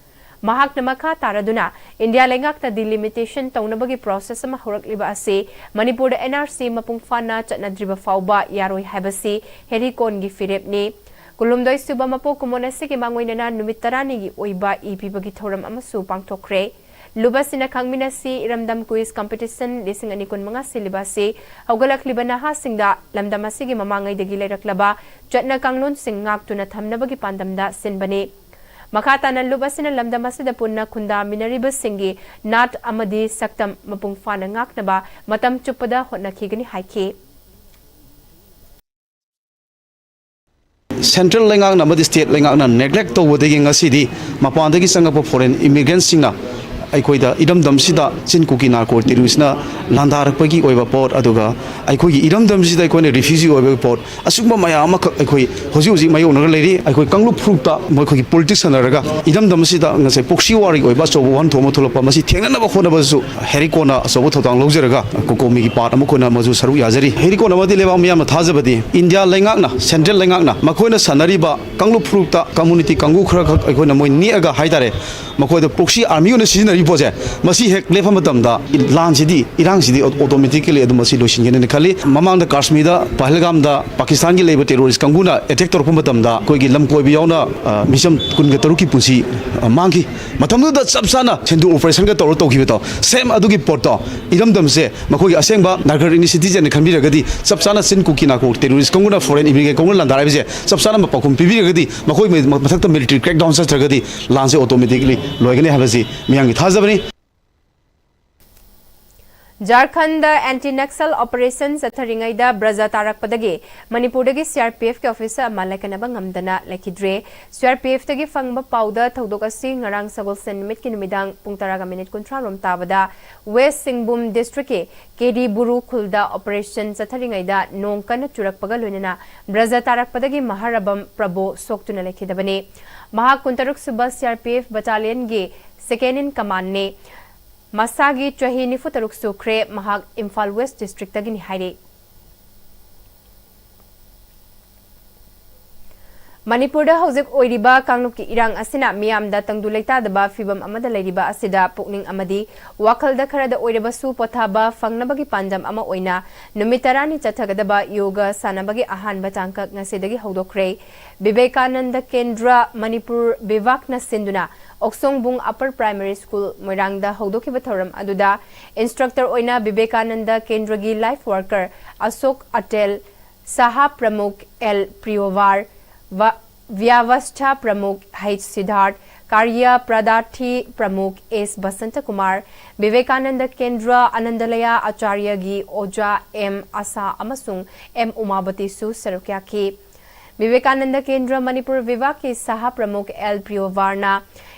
ꯃꯍꯥꯛꯅ ꯃꯈꯥ ꯇꯥꯔꯗꯨꯅ ꯏꯟꯗꯤꯌꯥ ꯂꯩꯉꯥꯛꯅ ꯗꯤꯂꯤꯃꯤꯇꯦꯁꯟ ꯇꯧꯅꯕꯒꯤ ꯄ꯭ꯔꯣꯁꯦꯁ ꯑꯃ ꯍꯧꯔꯛꯂꯤꯕ ꯑꯁꯤ ꯃꯅꯤꯄꯨꯔꯗ ꯑꯦꯟ ꯑꯥꯔ ꯁꯤ ꯃꯄꯨꯡ ꯐꯥꯅ ꯆꯠꯅꯗ꯭ꯔꯤꯕ ꯐꯥꯎꯕ ꯌꯥꯔꯣꯏ ꯍꯥꯏꯕꯁꯤ ꯍꯦꯔꯤꯀꯣꯟꯒꯤ ꯐꯤꯔꯦꯞꯅꯤ꯫ ꯀꯨꯟꯍꯨꯝꯗꯣꯏ ꯁꯨꯕ ꯃꯄꯣꯛ ꯀꯨꯝꯑꯣꯟ ꯑꯁꯤꯒꯤ ꯃꯥꯡꯑꯣꯏꯅꯅ ꯅꯨꯃꯤꯠ ꯇꯔꯥꯅꯤꯒꯤ ꯑꯣꯏꯕ ꯏ ꯄꯤꯕꯒꯤ ꯊꯧꯔꯝ ꯑꯃꯁꯨ ꯄꯥꯡꯊꯣꯛꯈ꯭ꯔꯦ꯫ ꯂꯨꯞ ꯑꯁꯤꯅ ꯈꯪꯃꯤꯟꯅꯁꯤ ꯏꯔꯝꯗꯝ ꯀ꯭ꯋꯤꯖ ꯀꯝꯄꯤꯇꯤꯁꯟ ꯂꯤꯁꯤꯡ ꯑꯅꯤ ꯀꯨꯟꯃꯉꯥ ꯁꯤꯜꯂꯤꯕ ꯑꯁꯤ ꯍꯧꯒꯠꯂꯛꯂꯤꯕ ꯅꯍꯥꯁꯤꯡꯗ ꯂꯝꯗꯝ ꯑꯁꯤꯒꯤ ꯃꯃꯥꯡꯉꯩꯗꯒꯤ ꯂꯩꯔꯛꯂꯕ ꯆꯠꯅ ꯀꯥꯡꯂꯣꯟꯁꯤꯡ ꯉꯥꯛꯇꯨꯅ ꯊꯝꯅꯕꯒꯤ ꯄꯥꯟꯗꯝꯗ ꯁꯤꯟꯕꯅꯤ꯫ ꯃꯈꯥ ꯇꯥꯅ ꯂꯨꯞ ꯑꯁꯤꯅ ꯂꯝꯗꯝ ꯑꯁꯤꯗ ꯄꯨꯟꯅ ꯈꯨꯟꯗꯥꯃꯤꯟꯅꯔꯤꯕꯁꯤꯡꯒꯤ ꯅꯥꯠ ꯑꯃꯗꯤ ꯁꯛꯇꯝ ꯃꯄꯨꯡ ꯐꯥꯅ ꯉꯥꯛꯅꯕ ꯃꯇꯝ ꯆꯨꯞꯄꯗ ꯍꯣꯠꯅꯈꯤꯒꯅꯤ ꯍꯥꯏꯈꯤ꯫ ꯁꯦꯟꯇ꯭ꯔꯦꯜ ꯂꯩꯉꯥꯛꯅ ꯑꯃꯗꯤ ꯁ꯭ꯇꯦꯠ ꯂꯩꯉꯥꯛꯅ ꯅꯦꯒ꯭ꯂꯦꯛ ꯇꯧꯕꯗꯒꯤ ꯉꯁꯤꯗꯤ ꯃꯄꯥꯟꯗꯒꯤ ꯆꯪꯉꯛꯄ ꯐꯣꯔꯦꯟ ꯏꯃꯤꯒ꯭ꯔꯦꯟꯁꯤꯡꯅ ꯑꯩꯈꯣꯏꯗ ꯏꯔꯝꯗꯝꯁꯤꯗ ꯆꯤꯟ ꯀꯨꯀꯤ ꯅꯥꯔꯀꯣ ꯇꯦꯔꯣꯔꯤꯁꯅ ꯂꯥꯟꯗꯥꯔꯛꯄꯒꯤ ꯑꯣꯏꯕ ꯄꯣꯠ, ꯑꯗꯨꯒ ꯑꯩꯈꯣꯏꯒꯤ ꯏꯔꯝꯗꯝꯁꯤꯗ ꯑꯩꯈꯣꯏꯅ ꯔꯤꯐ꯭ꯌꯨꯖꯤ ꯑꯣꯏꯕꯒꯤ ꯄꯣꯠ, ꯑꯁꯤꯒꯨꯝꯕ ꯃꯌꯥꯝ ꯑꯃꯈꯛ ꯑꯩꯈꯣꯏ ꯍꯧꯖꯤꯛ ꯍꯧꯖꯤꯛ ꯃꯥꯌꯣꯛꯅꯔꯒ ꯂꯩꯔꯤ꯫ ꯑꯩꯈꯣꯏ ꯀꯥꯡꯂꯨꯞ ꯐꯨꯔꯨꯞꯇ ꯃꯈꯣꯏꯒꯤ ꯄꯣꯂꯤꯇꯤꯛꯁ ꯁꯥꯟꯅꯔꯒ ꯏꯔꯝꯗꯝ ꯑꯁꯤꯗ ꯉꯁꯥꯏ ꯄ꯭ꯔꯣꯛꯁꯤ ꯋꯥꯔꯒꯤ ꯑꯣꯏꯕ ꯑꯆꯧꯕ ꯋꯥꯍꯟꯊꯣꯛ ꯑꯃ ꯊꯣꯛꯂꯛꯄ, ꯃꯁꯤ ꯊꯦꯡꯅꯅꯕ ꯍꯣꯠꯅꯕꯗꯁꯨ ꯍꯦꯔꯤꯀꯣꯅ ꯑꯆꯧꯕ ꯊꯧꯗꯥꯡ ꯂꯧꯖꯔꯒ ꯀꯣꯀꯣꯃꯤꯒꯤ ꯄꯥꯔꯠ ꯑꯃ ꯑꯩꯈꯣꯏꯅ ꯃꯗꯨ ꯁꯔꯨꯛ ꯌꯥꯖꯔꯤ꯫ ꯍꯦꯔꯤꯀꯣꯟ ꯑꯃꯗꯤ ꯂꯩꯕꯥꯛ ꯃꯤꯌꯥꯝꯅ ꯊꯥꯖꯕꯗꯤ ꯏꯟꯗꯤꯌꯥ ꯂꯩꯉꯥꯛꯅ, ꯁꯦꯟꯇ꯭ꯔꯦꯜ ꯂꯩꯉꯥꯛꯅ ꯃꯈꯣꯏꯅ ꯁꯥꯟꯅꯔꯤꯕ ꯀꯥꯡꯂꯨꯞ ꯐꯨꯔꯨꯞꯇ ꯀꯝꯃꯨꯅꯤꯇꯤ ꯀꯥꯡꯕꯨ ꯈꯔꯈꯛ ꯑꯩꯈꯣꯏꯅ ꯃꯣꯏ ꯅꯦꯛꯑꯒ ꯍꯥꯏꯇꯥꯔꯦ, ꯃꯈꯣꯏꯗ ꯄ꯭ꯔꯣꯛꯁꯤ ꯑꯥꯔꯃꯤ ꯑꯣꯏꯅ ꯁꯤꯖꯤꯟꯅꯔꯤꯕ ꯄꯣꯠꯁꯦ, ꯃꯁꯤ ꯍꯦꯛ ꯂꯦꯞꯄ ꯃꯇꯝꯗ ꯂꯥꯟꯁꯤꯗꯤ, ꯏꯔꯥꯡꯁꯤꯗꯤ ꯑꯣꯇꯣꯃꯦꯇꯤꯀꯦꯂꯤ ꯑꯗꯨꯝ ꯃꯁꯤ ꯂꯣꯏꯁꯤꯟꯒꯅꯤꯅ ꯈꯜꯂꯤ꯫ ꯃꯃꯥꯡꯗ ꯀꯥꯁꯃꯤꯔꯗ, ꯄꯍꯜꯒꯥꯝꯗ ꯄꯥꯀꯤꯁꯇꯥꯟꯒꯤ ꯂꯩꯕ ꯇꯦꯔꯣꯔꯤꯁ ꯀꯥꯡꯕꯨꯅ ꯑꯦꯇꯦꯛ ꯇꯧꯔꯛꯄ ꯃꯇꯝꯗ ꯑꯩꯈꯣꯏꯒꯤ ꯂꯝ ꯀꯣꯏꯕ ꯌꯥꯎꯅ, ꯑ, ꯃꯤꯆꯝ ꯀꯨꯟꯒ ꯇꯔꯨꯛꯀꯤ ꯄꯨꯟꯁꯤ, ꯑ, ꯃꯥꯡꯈꯤ꯫ ꯃꯇꯝꯗꯨꯗ ꯆꯞ ꯆꯥꯅ ꯁꯤꯟꯙꯨ ꯑꯣꯄꯔꯦꯁꯟꯒ ꯇꯧꯔ ꯇꯧꯈꯤꯕꯗꯣ, ꯁꯦꯝ ꯑꯗꯨꯒꯤ ꯄꯣꯠꯇꯣ ꯏꯔꯝꯗꯝꯁꯦ ꯃꯈꯣꯏꯒꯤ ꯑꯁꯦꯡꯕ ꯅꯥꯒꯔ ꯏꯅꯤꯁꯤꯇꯤꯖꯦꯟꯅ ꯈꯟꯕꯤꯔꯒꯗꯤ, ꯆꯞ ꯆꯥꯅ ꯆꯤꯟ ꯀꯨꯀꯤ ꯅꯥꯔꯀꯣ ꯇꯦꯔꯣꯔꯤꯁ ꯀꯥꯡꯕꯨꯅ, ꯐꯣꯔꯦꯟ ꯏꯃꯤꯒ꯭ꯔꯦꯟ ꯀꯥꯡꯕꯨꯅ ꯂꯥꯟꯗꯥꯔꯛꯏꯕꯁꯦ ꯆꯞ ꯆꯥꯅ ꯄꯥꯎꯈꯨꯝ ꯄꯤꯕꯤꯔꯒꯗꯤ, ꯃꯈꯣꯏ ꯃꯊꯛꯇ ꯃꯤꯂꯤꯇꯔꯤ ꯀ꯭ꯔꯦꯛ ꯗꯥꯎꯟ ꯆꯠꯇ꯭ꯔꯒꯗꯤ ꯂꯥꯟꯁꯦ ꯑꯣꯇꯣꯃꯦꯇꯤꯀꯂꯤ ꯂꯣꯏꯒꯅꯤ ꯍꯥꯏꯕꯁꯤ ꯃꯤꯌꯥꯝꯒꯤ ꯊꯥꯖꯕꯅꯤ꯫ ꯖꯥꯔꯈꯟꯗ ꯑꯦꯟꯇꯤ ꯅꯛꯁꯜ ꯑꯣꯄꯔꯦꯁꯟ ꯆꯠꯊꯔꯤꯉꯩꯗ ꯕ꯭ꯔꯖ ꯇꯥꯔꯛꯄꯗꯒꯤ ꯃꯅꯤꯄꯨꯔꯗꯒꯤ ꯁꯤꯑꯥꯔꯄꯤꯑꯦꯐꯀꯤ ꯑꯣꯐꯤꯁꯔ ꯑꯃ ꯂꯥꯏꯀꯠꯅꯕ ꯉꯝꯗꯅ ꯂꯩꯈꯤꯗ꯭ꯔꯦ꯫ ꯁꯤꯑꯥꯔꯄꯤꯑꯦꯐꯇꯒꯤ ꯐꯪꯕ ꯄꯥꯎꯗ ꯊꯧꯗꯣꯛ ꯑꯁꯤ ꯉꯔꯥꯡ ꯁꯒꯣꯜꯁꯦꯟ ꯅꯨꯃꯤꯠꯀꯤ ꯅꯨꯃꯤꯗꯥꯡ ꯄꯨꯡ ꯇꯔꯥꯒ ꯃꯤꯅꯤꯠ ꯀꯨꯟꯊ꯭ꯔꯥ ꯔꯣꯝ ꯇꯥꯕꯗ ꯋꯦꯁ ꯁꯤꯡꯕꯨꯝ ꯗꯤꯁꯇ꯭ꯔꯤꯛꯀꯤ ꯀꯦꯗꯤ ꯕꯨꯔꯨ ꯈꯨꯜꯗ ꯑꯣꯄꯔꯦꯁꯟ ꯆꯠꯊꯔꯤꯉꯩꯗ ꯅꯣꯡ ꯀꯟꯅ ꯆꯨꯔꯛꯄꯒ ꯂꯣꯏꯅꯅ ꯕ꯭ꯔꯖ ꯇꯥꯔꯛꯄꯗꯒꯤ ꯃꯍꯥꯔꯕꯝ ꯄ꯭ꯔꯕꯣ ꯁꯣꯛꯇꯨꯅ ꯂꯩꯈꯤꯗꯕꯅꯤ꯫ ꯃꯍꯥꯛ ꯀꯨꯟꯇꯔꯨꯛ ꯁꯨꯕ ꯁꯤꯑꯥꯔꯄꯤꯑꯦꯐ ꯕꯇꯥꯂꯤꯌꯟꯒꯤ ꯁꯦꯀꯦꯟ ꯏꯟ ꯀꯃꯥꯟꯅꯤ꯫ ꯃꯁꯥꯒꯤ ꯆꯍꯤ ꯅꯤꯐꯨ ꯇꯔꯨꯛ ꯁꯨꯈ꯭ꯔꯦ꯫ ꯃꯍꯥꯛ ꯏꯝꯐꯥꯜ ꯋꯦꯁ ꯗꯤꯁꯇ꯭ꯔꯤꯛꯇꯒꯤꯅꯤ ꯍꯥꯏꯔꯤ꯫ ꯃꯅꯤꯄꯨꯔꯗ ꯍꯧꯖꯤꯛ ꯑꯣꯏꯔꯤꯕ ꯀꯥꯡꯂꯨꯞꯀꯤ ꯏꯔꯥꯡ ꯑꯁꯤꯅ ꯃꯤꯌꯥꯝꯗ ꯇꯪꯗꯨ ꯂꯩꯇꯥꯗꯕ ꯐꯤꯚꯝ ꯑꯃꯗ ꯂꯩꯔꯤꯕ ꯑꯁꯤꯗ ꯄꯨꯛꯅꯤꯡ ꯑꯃꯗꯤ ꯋꯥꯈꯜꯗ ꯈꯔꯗ ꯑꯣꯏꯔꯕꯁꯨ ꯄꯣꯊꯥꯕ ꯐꯪꯅꯕꯒꯤ ꯄꯥꯟꯗꯝ ꯑꯃ ꯑꯣꯏꯅ ꯅꯨꯃꯤꯠ ꯇꯔꯥꯅꯤ ꯆꯠꯊꯒꯗꯕ ꯌꯣꯒ ꯁꯥꯟꯅꯕꯒꯤ ꯑꯍꯥꯟꯕ ꯇꯥꯡꯀꯛ ꯉꯁꯤꯗꯒꯤ ꯍꯧꯗꯣꯛꯈ꯭ꯔꯦ꯫ ꯕꯤꯕꯦꯀꯥꯅꯟꯗ ꯀꯦꯟꯗ꯭ꯔ ꯃꯅꯤꯄꯨꯔ ꯚꯤꯚꯥꯛꯅ ꯁꯤꯟꯗꯨꯅ ꯑꯣꯛꯁꯣꯡꯕꯨꯡ ꯑꯄꯔ ꯄ꯭ꯔꯥꯏꯃꯔꯤ ꯁ꯭ꯀꯨꯜ ꯃꯣꯏꯔꯥꯡꯗ ꯍꯧꯗꯣꯛꯈꯤꯕ ꯊꯧꯔꯝ ꯑꯗꯨꯗ ꯏꯟꯁꯇ꯭ꯔꯛꯇꯔ ꯑꯣꯏꯅ ꯕꯤꯕꯦꯀꯥꯅꯟꯗ ꯀꯦꯟꯗ꯭ꯔꯒꯤ ꯂꯥꯏꯐ ꯋꯥꯔꯀꯔ ꯑꯁꯣꯛ ꯑꯇꯦꯜ, ꯁꯍꯥ ꯄ꯭ꯔꯃꯨꯈ ꯑꯦꯜ ꯄ꯭ꯔꯤꯌꯣꯚꯥꯔ, ꯚ-, ꯚ꯭ꯌꯥꯚꯁꯊꯥ ꯄ꯭ꯔꯃꯨꯈ ꯍꯩꯆ ꯁꯤꯗꯥꯔꯊ, ꯀꯥꯔꯌ ꯄ꯭ꯔꯗꯥꯊꯤ ꯄ꯭ꯔꯃꯨꯈ ꯑꯦꯁ ꯕꯁꯟꯇꯀꯨꯃꯥꯔ, ꯕꯤꯕꯦꯀꯥꯅꯟꯗ ꯀꯦꯟꯗ꯭ꯔ ꯑꯅꯟꯗꯂꯌꯥ ꯑꯆꯥꯔꯌꯒꯤ ꯑꯣꯖꯥ ꯑꯦꯝ ꯑꯁꯥ ꯑꯃꯁꯨꯡ ꯑꯦꯝ ꯎꯃꯥꯕꯇꯤꯁꯨ ꯁꯔꯨꯛ ꯌꯥꯈꯤ꯫ ꯕꯤꯕꯦꯀꯥꯅꯟꯗ ꯀꯦꯟꯗ꯭ꯔ ꯃꯅꯤꯄꯨꯔ ꯚꯤꯚꯥꯛꯀꯤ ꯁꯍꯥ ꯄ꯭ꯔꯃꯨꯈ ꯑꯦꯜ ꯄ꯭ꯔꯤꯌꯣꯚꯥꯔꯅ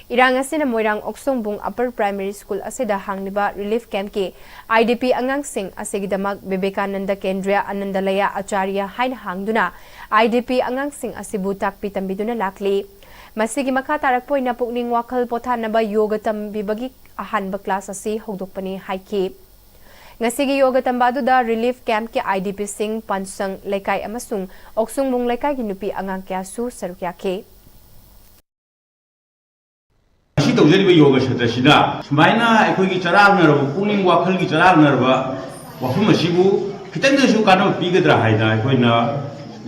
ꯏꯔꯥꯡ ꯑꯁꯤꯅ ꯃꯣꯏꯔꯥꯡ ꯑꯣꯛꯁꯣꯡꯕꯨꯡ Upper Primary School ꯑꯁꯤꯗ ꯍꯥꯡꯂꯤꯕ relief campꯀꯤ IDP ꯑꯉꯥꯡꯁꯤꯡ ꯑꯁꯤꯒꯤꯗꯃꯛ ꯕꯤꯕꯦꯀꯥꯅꯟꯗ ꯀꯦꯟꯗ꯭ꯔꯤꯌꯥ ꯑꯅꯟꯗꯂꯌꯥ ꯑꯆꯥꯔꯌ ꯍꯥꯏꯅ ꯍꯥꯡꯗꯨꯅ IDP ꯑꯉꯥꯡꯁꯤꯡ ꯑꯁꯤꯕꯨ ꯇꯥꯛꯄꯤ ꯇꯝꯕꯤꯗꯨꯅ ꯂꯥꯛꯂꯤ꯫ ꯃꯁꯤꯒꯤ ꯃꯈꯥ ꯇꯥꯔꯛꯄ ꯑꯣꯏꯅ ꯄꯨꯛꯅꯤꯡ ꯋꯥꯈꯜ ꯄꯣꯊꯥꯅꯕ ꯌꯣꯒ ꯇꯝꯕꯤꯕꯒꯤ ꯑꯍꯥꯟꯕ class ꯑꯁꯤ ꯍꯧꯗꯣꯛꯄꯅꯤ ꯍꯥꯏꯈꯤ꯫ ꯉꯁꯤꯒꯤ ꯌꯣꯒ ꯇꯝꯕ ꯑꯗꯨꯗ relief campꯀꯤ IDPꯁꯤꯡ, ꯄꯥꯟꯁꯪ ꯂꯩꯀꯥꯏ ꯑꯃꯁꯨꯡ ꯑꯣꯛꯁꯨꯡꯕꯨꯡ ꯂꯩꯀꯥꯏꯒꯤ ꯅꯨꯄꯤ ꯑꯉꯥꯡ ꯀꯌꯥꯁꯨ ꯁꯔꯨꯛ ꯌꯥꯈꯤ꯫ ꯉꯁꯤ ꯇꯧꯖꯔꯤꯕ ꯌꯣꯒ ꯁꯇ꯭ꯔꯁꯤꯗ ꯁꯨꯃꯥꯏꯅ ꯑꯩꯈꯣꯏꯒꯤ ꯆꯔꯥꯡꯅꯔꯕ, ꯄꯨꯛꯅꯤꯡ ꯋꯥꯈꯜꯒꯤ ꯆꯔꯥꯡꯅꯔꯕ ꯋꯥꯐꯝ ꯑꯁꯤꯕꯨ ꯈꯤꯇꯪꯗꯁꯨ ꯀꯥꯟꯅꯕ ꯄꯤꯒꯗ꯭ꯔꯥ ꯍꯥꯏꯅ ꯑꯩꯈꯣꯏꯅ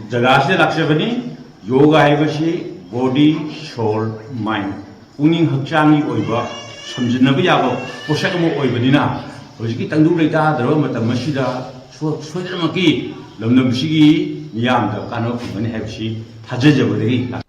ꯖꯒꯥ ꯑꯁꯤꯗ ꯂꯥꯛꯆꯕꯅꯤ꯫ ꯌꯣꯒ ꯍꯥꯏꯕꯁꯤ body, soul, mind, ꯄꯨꯛꯅꯤꯡ ꯍꯛꯆꯥꯡꯒꯤ ꯑꯣꯏꯕ ꯁꯝꯖꯤꯟꯅꯕ ꯌꯥꯕ ꯄꯣꯠꯁꯛ ꯑꯃ ꯑꯣꯏꯕꯅꯤꯅ, ꯍꯧꯖꯤꯛꯀꯤ ꯇꯪꯗꯨ ꯂꯩꯇꯥꯗ꯭ꯔꯕ ꯃꯇꯝ ꯑꯁꯤꯗ ꯁꯣ-, ꯁꯣꯏꯗꯅꯃꯛꯀꯤ ꯂꯝꯗꯝꯁꯤꯒꯤ ꯃꯤꯌꯥꯝꯗ ꯀꯥꯟꯅꯕ ꯐꯪꯒꯅꯤ ꯍꯥꯏꯕꯁꯤ ꯊꯥꯖꯖꯕꯗꯒꯤ ꯂꯥꯛ-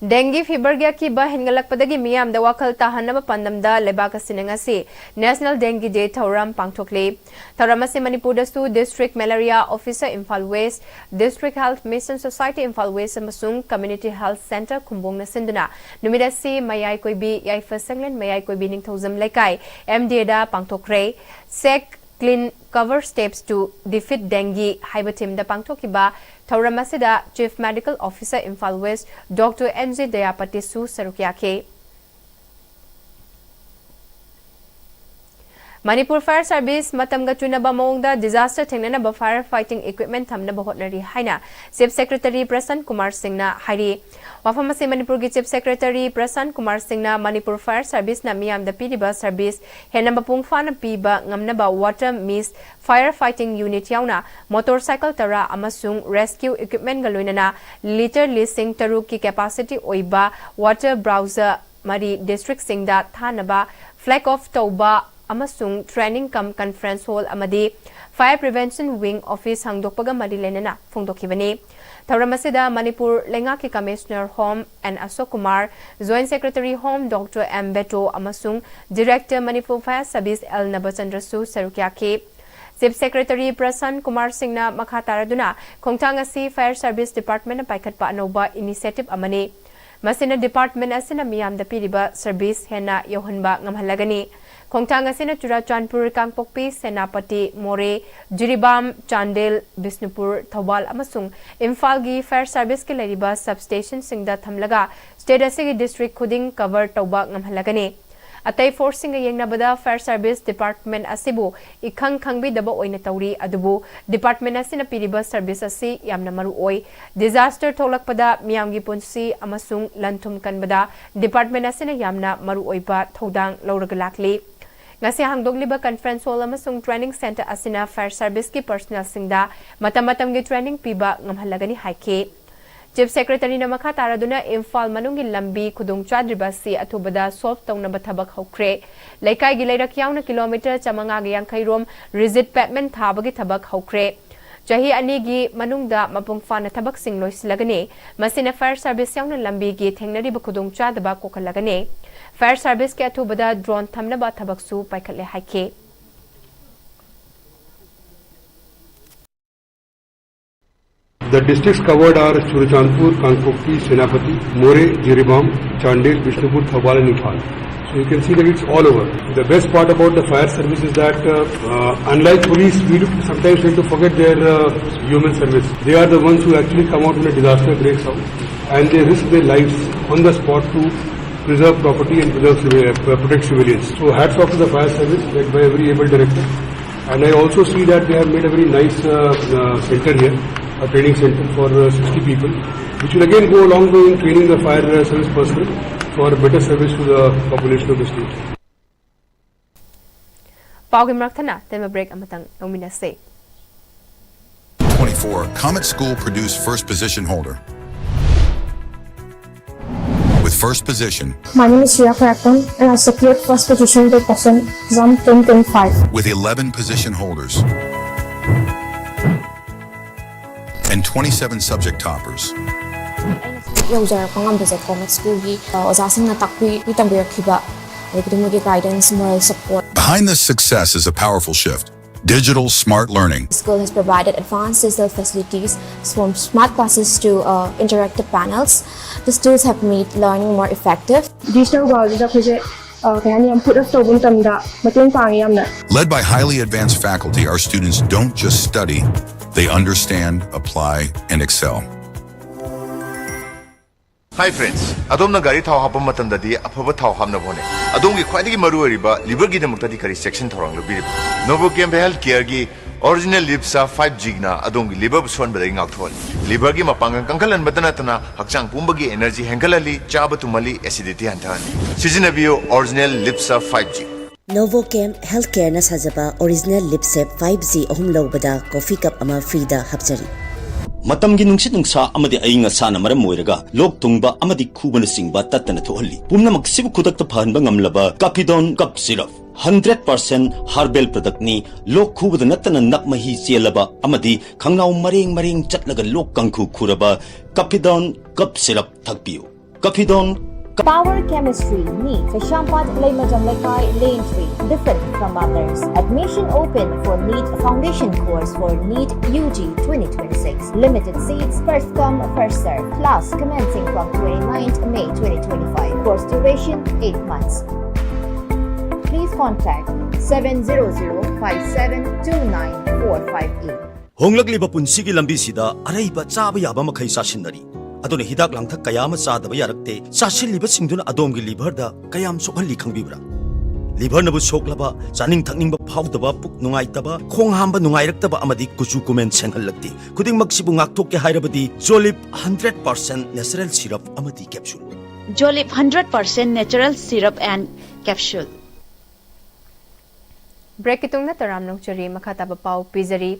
Dengue feverꯒꯤ ꯑꯀꯤꯕ ꯍꯦꯟꯒꯠꯂꯛꯄꯗꯒꯤ ꯃꯤꯌꯥꯝꯗ ꯋꯥꯈꯜ ꯇꯥꯍꯟꯅꯕ ꯄꯥꯟꯗꯝꯗ ꯂꯩꯕꯥꯛ ꯑꯁꯤꯅ ꯉꯁꯤ National Dengue Day ꯊꯧꯔꯝ ꯄꯥꯡꯊꯣꯛꯂꯤ꯫ ꯊꯧꯔꯝ ꯑꯁꯤ ꯃꯅꯤꯄꯨꯔꯗꯁꯨ District Malaria Officer Imphal West, District Health Mission Society Imphal West ꯑꯃꯁꯨꯡ Community Health Centre ꯈꯨꯝꯕꯣꯡꯅ ꯁꯤꯟꯗꯨꯅ ꯅꯨꯃꯤꯠ ꯑꯁꯤ ꯃꯌꯥꯏ ꯀꯣꯏꯕꯤ ꯌꯥꯏꯐ ꯁꯪꯂꯦꯟ ꯃꯌꯥꯏ ꯀꯣꯏꯕꯤ ꯅꯤꯡꯊꯧꯖꯝ ꯂꯩꯀꯥꯏ, MDAꯗ ꯄꯥꯡꯊꯣꯛꯈ꯭ꯔꯦ꯫ Shake, clean, cover steps to defeat dengue ꯍꯥꯏꯕ themeꯗ ꯄꯥꯡꯊꯣꯛꯈꯤꯕ ꯊꯧꯔꯝ ꯑꯁꯤꯗ Chief Medical Officer Imphal West Doctor N J ꯗꯌꯥꯄꯇꯤꯁꯨ ꯁꯔꯨꯛ ꯌꯥꯈꯤ꯫ ꯃꯅꯤꯄꯨꯔ Fire Service ꯃꯇꯝꯒ ꯆꯨꯅꯕ ꯃꯑꯣꯡꯗ disaster ꯊꯦꯡꯅꯅꯕ fire fighting equipment ꯊꯝꯅꯕ ꯍꯣꯠꯅꯔꯤ ꯍꯥꯏꯅ Chief Secretary ꯄ꯭ꯔꯁꯟ ꯀꯨꯃꯥꯔ ꯁꯤꯡꯅ ꯍꯥꯏꯔꯤ꯫ ꯋꯥꯐꯝ ꯑꯁꯤ ꯃꯅꯤꯄꯨꯔꯒꯤ Chief Secretary ꯄ꯭ꯔꯁꯟ ꯀꯨꯃꯥꯔ ꯁꯤꯡꯅ ꯃꯅꯤꯄꯨꯔ Fire Serviceꯅ ꯃꯤꯌꯥꯝꯗ ꯄꯤꯔꯤꯕ service ꯍꯦꯟꯅ ꯃꯄꯨꯡ ꯐꯥꯅ ꯄꯤꯕ ꯉꯝꯅꯕ water mist fire fighting unit ꯌꯥꯎꯅ motorcycle ꯇꯔꯥ ꯑꯃꯁꯨꯡ rescue equipmentꯒ ꯂꯣꯏꯅꯅ litre ꯂꯤꯁꯤꯡ ꯇꯔꯨꯛꯀꯤ capacity ꯑꯣꯏꯕ water bowser ꯃꯔꯤ districtꯁꯤꯡꯗ ꯊꯥꯅꯕ flag off ꯇꯧꯕ ꯑꯃꯁꯨꯡ training cum conference hall ꯑꯃꯗꯤ Fire Prevention Wing office ꯍꯥꯡꯗꯣꯛꯄꯒ ꯃꯔꯤ ꯂꯩꯅꯅ ꯐꯣꯡꯗꯣꯛꯈꯤꯕꯅꯤ꯫ ꯊꯧꯔꯝ ꯑꯁꯤꯗ ꯃꯅꯤꯄꯨꯔ ꯂꯩꯉꯥꯛꯀꯤ Commissioner Home N Ashok Kumar, Joint Secretary Home Doctor M ꯕꯦꯇꯣ ꯑꯃꯁꯨꯡ Director Manipur Fire Service L ꯅꯕꯆꯟꯗ꯭ꯔꯁꯨ ꯁꯔꯨꯛ ꯌꯥꯈꯤ꯫ Chief Secretary ꯄ꯭ꯔꯁꯟ ꯀꯨꯃꯥꯔ ꯁꯤꯡꯅ ꯃꯈꯥ ꯇꯥꯔꯗꯨꯅ ꯈꯣꯡꯊꯥꯡ ꯑꯁꯤ Fire Service Departmentꯅ ꯄꯥꯏꯈꯠꯄ ꯑꯅꯧꯕ initiative ꯑꯃꯅꯤ꯫ ꯃꯁꯤꯅ department ꯑꯁꯤꯅ ꯃꯤꯌꯥꯝꯗ ꯄꯤꯔꯤꯕ service ꯍꯦꯟꯅ ꯌꯧꯍꯟꯕ ꯉꯝꯍꯜꯂꯒꯅꯤ꯫ ꯈꯣꯡꯊꯥꯡ ꯑꯁꯤꯅ ꯆꯨꯔꯥꯆꯥꯟꯄꯨꯔ, ꯀꯥꯡꯄꯣꯛꯄꯤ, ꯁꯦꯅꯥꯄꯇꯤ, ꯃꯣꯔꯦ, ꯖꯤꯔꯤꯕꯥꯝ, ꯆꯥꯟꯗꯦꯜ, ꯕꯤꯁꯅꯨꯄꯨꯔ, ꯊꯧꯕꯥꯜ ꯑꯃꯁꯨꯡ ꯏꯝꯐꯥꯜꯒꯤ fire serviceꯀꯤ ꯂꯩꯔꯤꯕ substationꯁꯤꯡꯗ ꯊꯝꯂꯒ state ꯑꯁꯤꯒꯤ district ꯈꯨꯗꯤꯡ cover ꯇꯧꯕ ꯉꯝꯍꯜꯂꯒꯅꯤ꯫ ꯑꯇꯩ forceꯁꯤꯡꯒ ꯌꯦꯡꯅꯕꯗ fire service department ꯑꯁꯤꯕꯨ ꯏꯈꯪ ꯈꯪꯕꯤꯗꯕ ꯑꯣꯏꯅ ꯇꯧꯔꯤ, ꯑꯗꯨꯕꯨ department ꯑꯁꯤꯅ ꯄꯤꯔꯤꯕ service ꯑꯁꯤ ꯌꯥꯝꯅ ꯃꯔꯨ ꯑꯣꯏ꯫ Disaster ꯊꯣꯛꯂꯛꯄꯗ ꯃꯤꯌꯥꯝꯒꯤ ꯄꯨꯟꯁꯤ ꯑꯃꯁꯨꯡ ꯂꯟ ꯊꯨꯝ ꯀꯟꯕꯗ department ꯑꯁꯤꯅ ꯌꯥꯝꯅ ꯃꯔꯨ ꯑꯣꯏꯕ ꯊꯧꯗꯥꯡ ꯂꯧꯔꯒ ꯂꯥꯛꯂꯤ꯫ ꯉꯁꯤ ꯍꯥꯡꯗꯣꯛꯂꯤꯕ conference hall ꯑꯃꯁꯨꯡ training centre ꯑꯁꯤꯅ fire serviceꯀꯤ personnelꯁꯤꯡꯗ ꯃꯇꯝ ꯃꯇꯝꯒꯤ training ꯄꯤꯕ ꯉꯝꯍꯜꯂꯒꯅꯤ ꯍꯥꯏꯈꯤ꯫ Chief Secretaryꯅ ꯃꯈꯥ ꯇꯥꯔꯗꯨꯅ ꯏꯝꯐꯥꯜ ꯃꯅꯨꯡꯒꯤ ꯂꯝꯕꯤ ꯈꯨꯗꯣꯡꯆꯥꯗ꯭ꯔꯤꯕ ꯑꯁꯤ ꯑꯊꯨꯕꯗ solve ꯇꯧꯅꯕ ꯊꯕꯛ ꯍꯧꯈ꯭ꯔꯦ꯫ ꯂꯩꯀꯥꯏꯒꯤ ꯂꯩꯔꯛ ꯌꯥꯎꯅ kilometre ꯆꯥꯃꯉꯥꯒ ꯌꯥꯡꯈꯩ ꯔꯣꯝ rigid pavement ꯊꯥꯕꯒꯤ ꯊꯕꯛ ꯍꯧꯈ꯭ꯔꯦ꯫ ꯆꯍꯤ ꯑꯅꯤꯒꯤ ꯃꯅꯨꯡꯗ ꯃꯄꯨꯡ ꯐꯥꯅ ꯊꯕꯛꯁꯤꯡ ꯂꯣꯏꯁꯤꯜꯂꯒꯅꯤ꯫ ꯃꯁꯤꯅ fire service ꯌꯥꯎꯅ ꯂꯝꯕꯤꯒꯤ ꯊꯦꯡꯅꯔꯤꯕ ꯈꯨꯗꯣꯡꯆꯥꯗꯕ ꯀꯣꯛꯍꯜꯂꯒꯅꯤ꯫ Fire serviceꯀꯤ ꯑꯊꯨꯕꯗ drone ꯊꯝꯅꯕ ꯊꯕꯛꯁꯨ ꯄꯥꯏꯈꯠꯂꯦ ꯍꯥꯏꯈꯤ꯫ The districts covered are Churachandpur, Kangpokpi, Senapati, Moreh, Jiribam, Chandel, Bishnupur, Thoubal and Imphal. So you can see that it's all over. The best part about the fire service is that, uh, uh, unlike police, we do sometimes tend to forget their, uh, human service. They are the ones who actually come out when a disaster breaks out and they risk their lives on the spot to preserve property and preserve civil, uh, protect civilians. So hats off to the fire service led by every able director. And I also see that they have made a very nice, uh, uh, center here, a training center for, uh, sixty people, which will again go a long way in training the fire, uh, service personnel for better service to the population of the state. ꯄꯥꯎꯒꯤ ꯃꯔꯛꯊꯠꯅ ꯇꯦꯟꯕ break ꯑꯃꯇꯪ ꯂꯧꯃꯤꯟꯅꯁꯦ꯫ Twenty-four, Comet School produced first position holder. With first position. My name is Shreya Karakon and I secured first position in the question exam twenty twenty-five. With eleven position holders. And twenty-seven subject toppers. ꯑꯩꯅ ꯍꯧꯖꯤꯛ ꯌꯧꯖꯔꯛꯄ ꯉꯝꯕꯁꯦ Comet Schoolꯒꯤ, ꯑ, ꯑꯣꯖꯥꯁꯤꯡꯅ ꯇꯥꯛꯄꯤ ꯇꯝꯕꯤꯔꯛꯈꯤꯕ, ꯑꯗꯒꯤꯗꯤ ꯃꯣꯏꯒꯤ guidance, moral support. Behind this success is a powerful shift. Digital smart learning. School has provided advanced digital facilities, from smart classes to uh, interactive panels. These tools have made learning more effective. Digital world ꯑꯩꯈꯣꯏꯁꯦ ꯀꯩ ꯍꯥꯏꯅꯤ, ꯌꯥꯝ put up ꯇꯧꯕ ꯃꯇꯝꯗ ꯃꯇꯦꯡ ꯄꯥꯡꯉꯦ ꯌꯥꯝꯅ꯫ Led by highly advanced faculty, our students don't just study, they understand, apply, and excel. Hi friends, ꯑꯗꯣꯝꯅ ꯒꯥꯔꯤ ꯊꯥꯎ ꯍꯥꯞꯄ ꯃꯇꯝꯗꯗꯤ ꯑꯐꯕ ꯊꯥꯎ ꯍꯥꯞꯅꯕ ꯍꯣꯠꯅꯩ꯫ ꯑꯗꯣꯝꯒꯤ ꯈ꯭ꯋꯥꯏꯗꯒꯤ ꯃꯔꯨꯑꯣꯏꯔꯤꯕ liverꯒꯤꯗꯃꯛꯇꯗꯤ ꯀꯔꯤ ꯆꯦꯛꯁꯤꯟ ꯊꯧꯔꯥꯡ ꯂꯧꯕꯤꯔꯤꯕ? Novochem Health Careꯒꯤ Original Lipsa five Gꯅ ꯑꯗꯣꯝꯒꯤ liverꯕꯨ ꯁꯣꯟꯕꯗꯒꯤ ꯉꯥꯛꯊꯣꯛꯍꯜꯂꯤ꯫ Liverꯒꯤ ꯃꯄꯥꯡꯒꯜ ꯀꯟꯈꯠꯍꯟꯕꯇ ꯅꯠꯇꯅ ꯍꯛꯆꯥꯡ ꯄꯨꯝꯕꯒꯤ energy ꯍꯦꯟꯒꯠꯍꯜꯂꯤ, ꯆꯥꯕ ꯇꯨꯝꯍꯜꯂꯤ, acidity ꯍꯟꯊꯍꯜꯂꯤ꯫ ꯁꯤꯖꯤꯟꯅꯕꯤꯌꯨ Original Lipsa five G꯫ Novochem Healthcareꯅ ꯁꯥꯖꯕ Original Lipsa five G ꯑꯍꯨꯝ ꯂꯧꯕꯗ coffee cup ꯑꯃ freeꯗ ꯍꯥꯞꯆꯔꯤ꯫ ꯃꯇꯝꯒꯤ ꯅꯨꯡꯁꯤꯠ ꯅꯨꯡꯁꯥ ꯑꯃꯗꯤ ꯑꯏꯪ ꯑꯁꯥꯅ ꯃꯔꯝ ꯑꯣꯏꯔꯒ ꯂꯣꯛ ꯊꯨꯡꯕ ꯑꯃꯗꯤ ꯈꯨꯕꯅꯆꯤꯡꯕ ꯇꯠꯇꯅ ꯊꯣꯛꯍꯜꯂꯤ꯫ ꯄꯨꯝꯅꯃꯛꯁꯤꯕꯨ ꯈꯨꯗꯛꯇ ꯐꯍꯟꯕ ꯉꯝꯂꯕ Cappidone Cup Syrup, hundred percent herbal productꯅꯤ꯫ ꯂꯣꯛ ꯈꯨꯕꯗ ꯅꯠꯇꯅ ꯅꯞ ꯃꯍꯤ ꯆꯦꯜꯂꯕ ꯑꯃꯗꯤ ꯈꯪꯅꯥꯎ ꯃꯔꯦꯡ ꯃꯔꯦꯡ ꯆꯠꯂꯒ ꯂꯣꯛ ꯀꯥꯡꯈꯨ ꯈꯨꯔꯕ Cappidone Cup Syrup ꯊꯛꯄꯤꯌꯨ꯫ Cappidone Cup Power Chemistry, NEET, Khaishampad, Leimajam Lekai, Lane three, different from others. Admission open for NEET Foundation Course for NEET U G twenty twenty-six. Limited seats, first come, first serve. Class commencing from twenty-ninth May twenty twenty-five. Course duration eight months. Please contact seven zero zero five seven two nine four five eight. ꯍꯣꯡꯂꯛꯂꯤꯕ ꯄꯨꯟꯁꯤꯒꯤ ꯂꯝꯕꯤꯁꯤꯗ ꯑꯔꯩꯕ ꯆꯥꯕ ꯌꯥꯕ ꯃꯈꯩ ꯆꯥꯁꯤꯟꯅꯔꯤ꯫ ꯑꯗꯨꯅ ꯍꯤꯗꯥꯛ ꯂꯥꯡꯊꯛ ꯀꯌꯥ ꯑꯃ ꯆꯥꯗꯕ ꯌꯥꯔꯛꯇꯦ꯫ ꯆꯥꯁꯤꯜꯂꯤꯕꯁꯤꯡꯗꯨꯅ ꯑꯗꯣꯝꯒꯤ liverꯗ ꯀꯌꯥꯝ ꯁꯣꯛꯍꯜꯂꯤ ꯈꯪꯕꯤꯕ꯭ꯔꯥ? Liverꯅꯕꯨ ꯁꯣꯛꯂꯕ, ꯆꯥꯅꯤꯡ ꯊꯛꯅꯤꯡꯕ ꯐꯥꯎꯗꯕ, ꯄꯨꯛ ꯅꯨꯡꯉꯥꯏꯇꯕ, ꯈꯣꯡ ꯍꯥꯝꯕ ꯅꯨꯡꯉꯥꯏꯔꯛꯇꯕ ꯑꯃꯗꯤ ꯀꯨꯆꯨ ꯀꯨꯃꯦꯟ ꯁꯦꯡꯍꯜꯂꯛꯇꯦ꯫ ꯈꯨꯗꯤꯡꯃꯛꯁꯤꯕꯨ ꯉꯥꯛꯊꯣꯛꯀꯦ ꯍꯥꯏꯔꯕꯗꯤ Jolib hundred percent natural syrup ꯑꯃꯗꯤ capsule꯫ Jolib hundred percent natural syrup and capsule. Breakꯀꯤ ꯇꯨꯡꯗ ꯇꯔꯥꯝ ꯅꯣꯛꯆꯔꯤ꯫ ꯃꯈꯥ ꯇꯥꯕ ꯄꯥꯎ ꯄꯤꯖꯔꯤ꯫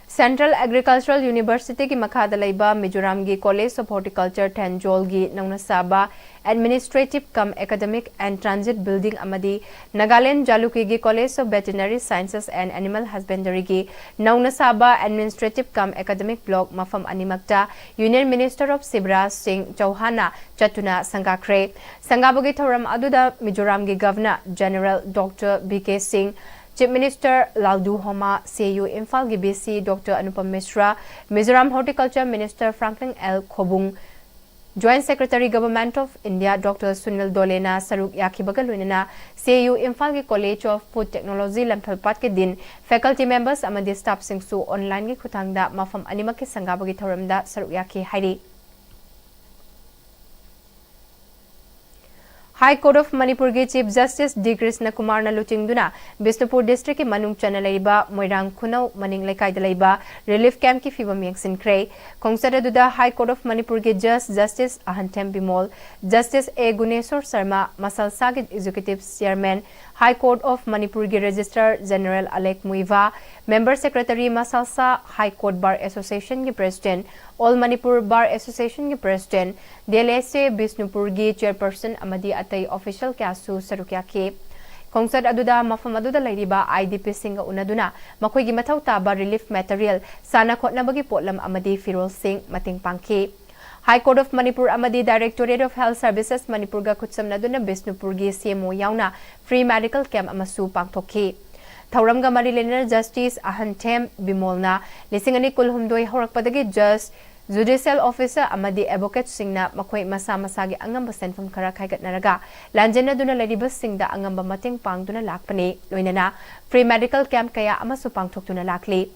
Central Agricultural Universityꯒꯤ ꯃꯈꯥꯗ ꯂꯩꯕ ꯃꯤꯖꯣꯔꯥꯝꯒꯤ College of Horticulture ꯊꯦꯟꯖꯣꯜꯒꯤ ꯅꯧꯅ ꯁꯥꯕ Administrative cum Academic and Transit Building ꯑꯃꯗꯤ Nagaland ꯖꯥꯂꯨꯀꯤꯒꯤ College of Veterinary Sciences and Animal Husbandryꯒꯤ ꯅꯧꯅ ꯁꯥꯕ Administrative cum Academic Block ꯃꯐꯝ ꯑꯅꯤꯃꯛꯇ Union Minister of Shivraj Singh Chouhanꯅ ꯆꯠꯇꯨꯅ ꯁꯪꯒꯥꯈ꯭ꯔꯦ꯫ ꯁꯪꯒꯥꯕꯒꯤ ꯊꯧꯔꯝ ꯑꯗꯨꯗ ꯃꯤꯖꯣꯔꯥꯝꯒꯤ Governor General Doctor V K Singh, Chief Minister Lalduhoma, C A U ꯏꯝꯐꯥꯜꯒꯤ V C Doctor Anupam Misra, Mizoram Horticulture Minister Franklin L Khobung, Joint Secretary Government of India Doctor Sunil Dolena ꯁꯔꯨꯛ ꯌꯥꯈꯤꯕꯒ ꯂꯣꯏꯅꯅ C A U ꯏꯝꯐꯥꯜꯒꯤ College of Food Technology ꯂꯝꯐꯦꯜꯄꯥꯠꯀꯤ Dean, faculty members ꯑꯃꯗꯤ staffꯁꯤꯡꯁꯨ online ꯒꯤ ꯈꯨꯠꯊꯥꯡꯗ ꯃꯐꯝ ꯑꯅꯤꯃꯛꯀꯤ ꯁꯪꯒꯥꯕꯒꯤ ꯊꯧꯔꯝꯗ ꯁꯔꯨꯛ ꯌꯥꯈꯤ ꯍꯥꯏꯔꯤ꯫ High Court of ꯃꯅꯤꯄꯨꯔꯒꯤ Chief Justice D ꯀ꯭ꯔꯤꯁꯅ ꯀꯨꯃꯥꯔꯅ ꯂꯨꯆꯤꯡꯗꯨꯅ ꯕꯤꯁꯅꯨꯄꯨꯔ district ꯀꯤ ꯃꯅꯨꯡ ꯆꯟꯅ ꯂꯩꯔꯤꯕ ꯃꯣꯏꯔꯥꯡ ꯈꯨꯅꯧ ꯃꯅꯤꯡ ꯂꯩꯀꯥꯏꯗ ꯂꯩꯕ relief camp ꯀꯤ ꯐꯤꯕꯝ ꯌꯦꯡꯁꯤꯟꯈ꯭ꯔꯦ꯫ ꯈꯣꯡꯆꯠ ꯑꯗꯨꯗ High Court of ꯃꯅꯤꯄꯨꯔꯒꯤ Judge Justice ꯑꯍꯟꯊꯦꯝ Bimol, Justice A Guneshor Sharma, ꯃꯁꯜꯁꯥꯒꯤ Executive Chairman, High Court of ꯃꯅꯤꯄꯨꯔꯒꯤ Registrar General ꯑꯂꯦꯛ Muivah, Member Secretary ꯃꯁꯜꯁꯥ, High Court Bar Association ꯒꯤ President, All Manipur Bar Association ꯒꯤ President, D L S A ꯕꯤꯁꯅꯨꯄꯨꯔꯒꯤ Chairperson ꯑꯃꯗꯤ ꯑꯇꯩ official ꯀꯌꯥꯁꯨ ꯁꯔꯨꯛ ꯌꯥꯈꯤ꯫ ꯈꯣꯡꯆꯠ ꯑꯗꯨꯗ ꯃꯐꯝ ꯑꯗꯨꯗ ꯂꯩꯔꯤꯕ I D P ꯁꯤꯡꯒ ꯎꯅꯗꯨꯅ ꯃꯈꯣꯏꯒꯤ ꯃꯊꯧ ꯇꯥꯕ relief material, ꯁꯥꯟꯅ ꯈꯣꯠꯅꯕꯒꯤ ꯄꯣꯠꯂꯝ ꯑꯃꯗꯤ ꯐꯤꯔꯣꯜꯁꯤꯡ ꯃꯇꯦꯡ ꯄꯥꯡꯈꯤ꯫ High Court of ꯃꯅꯤꯄꯨꯔ ꯑꯃꯗꯤ Directorate of Health Services ꯃꯅꯤꯄꯨꯔꯒ ꯈꯨꯠꯁꯝꯅꯗꯨꯅ ꯕꯤꯁꯅꯨꯄꯨꯔꯒꯤ C M O ꯌꯥꯎꯅ free medical camp ꯑꯃꯁꯨ ꯄꯥꯡꯊꯣꯛꯈꯤ꯫ ꯊꯧꯔꯝꯒ ꯃꯔꯤ ꯂꯩꯅꯅ Justice ꯑꯍꯟꯊꯦꯝ ꯕꯤꯃꯣꯜꯅ ꯂꯤꯁꯤꯡ ꯑꯅꯤ ꯀꯨꯟꯍꯨꯝꯗꯣꯏ ꯍꯧꯔꯛꯄꯗꯒꯤ Judge, Judicial Officer ꯑꯃꯗꯤ advocate ꯁꯤꯡꯅ ꯃꯈꯣꯏ ꯃꯁꯥ ꯃꯁꯥꯒꯤ ꯑꯉꯝꯕ ꯁꯦꯟꯐꯝ ꯈꯔ ꯈꯥꯏꯒꯠꯅꯔꯒ ꯂꯥꯟꯖꯦꯟꯅꯗꯨꯅ ꯂꯩꯔꯤꯕꯁꯤꯡꯗ ꯑꯉꯝꯕ ꯃꯇꯦꯡ ꯄꯥꯡꯗꯨꯅ ꯂꯥꯛꯄꯅꯤ꯫ ꯂꯣꯏꯅꯅ free medical camp ꯀꯌꯥ ꯑꯃꯁꯨ ꯄꯥꯡꯊꯣꯛꯇꯨꯅ ꯂꯥꯛꯂꯤ꯫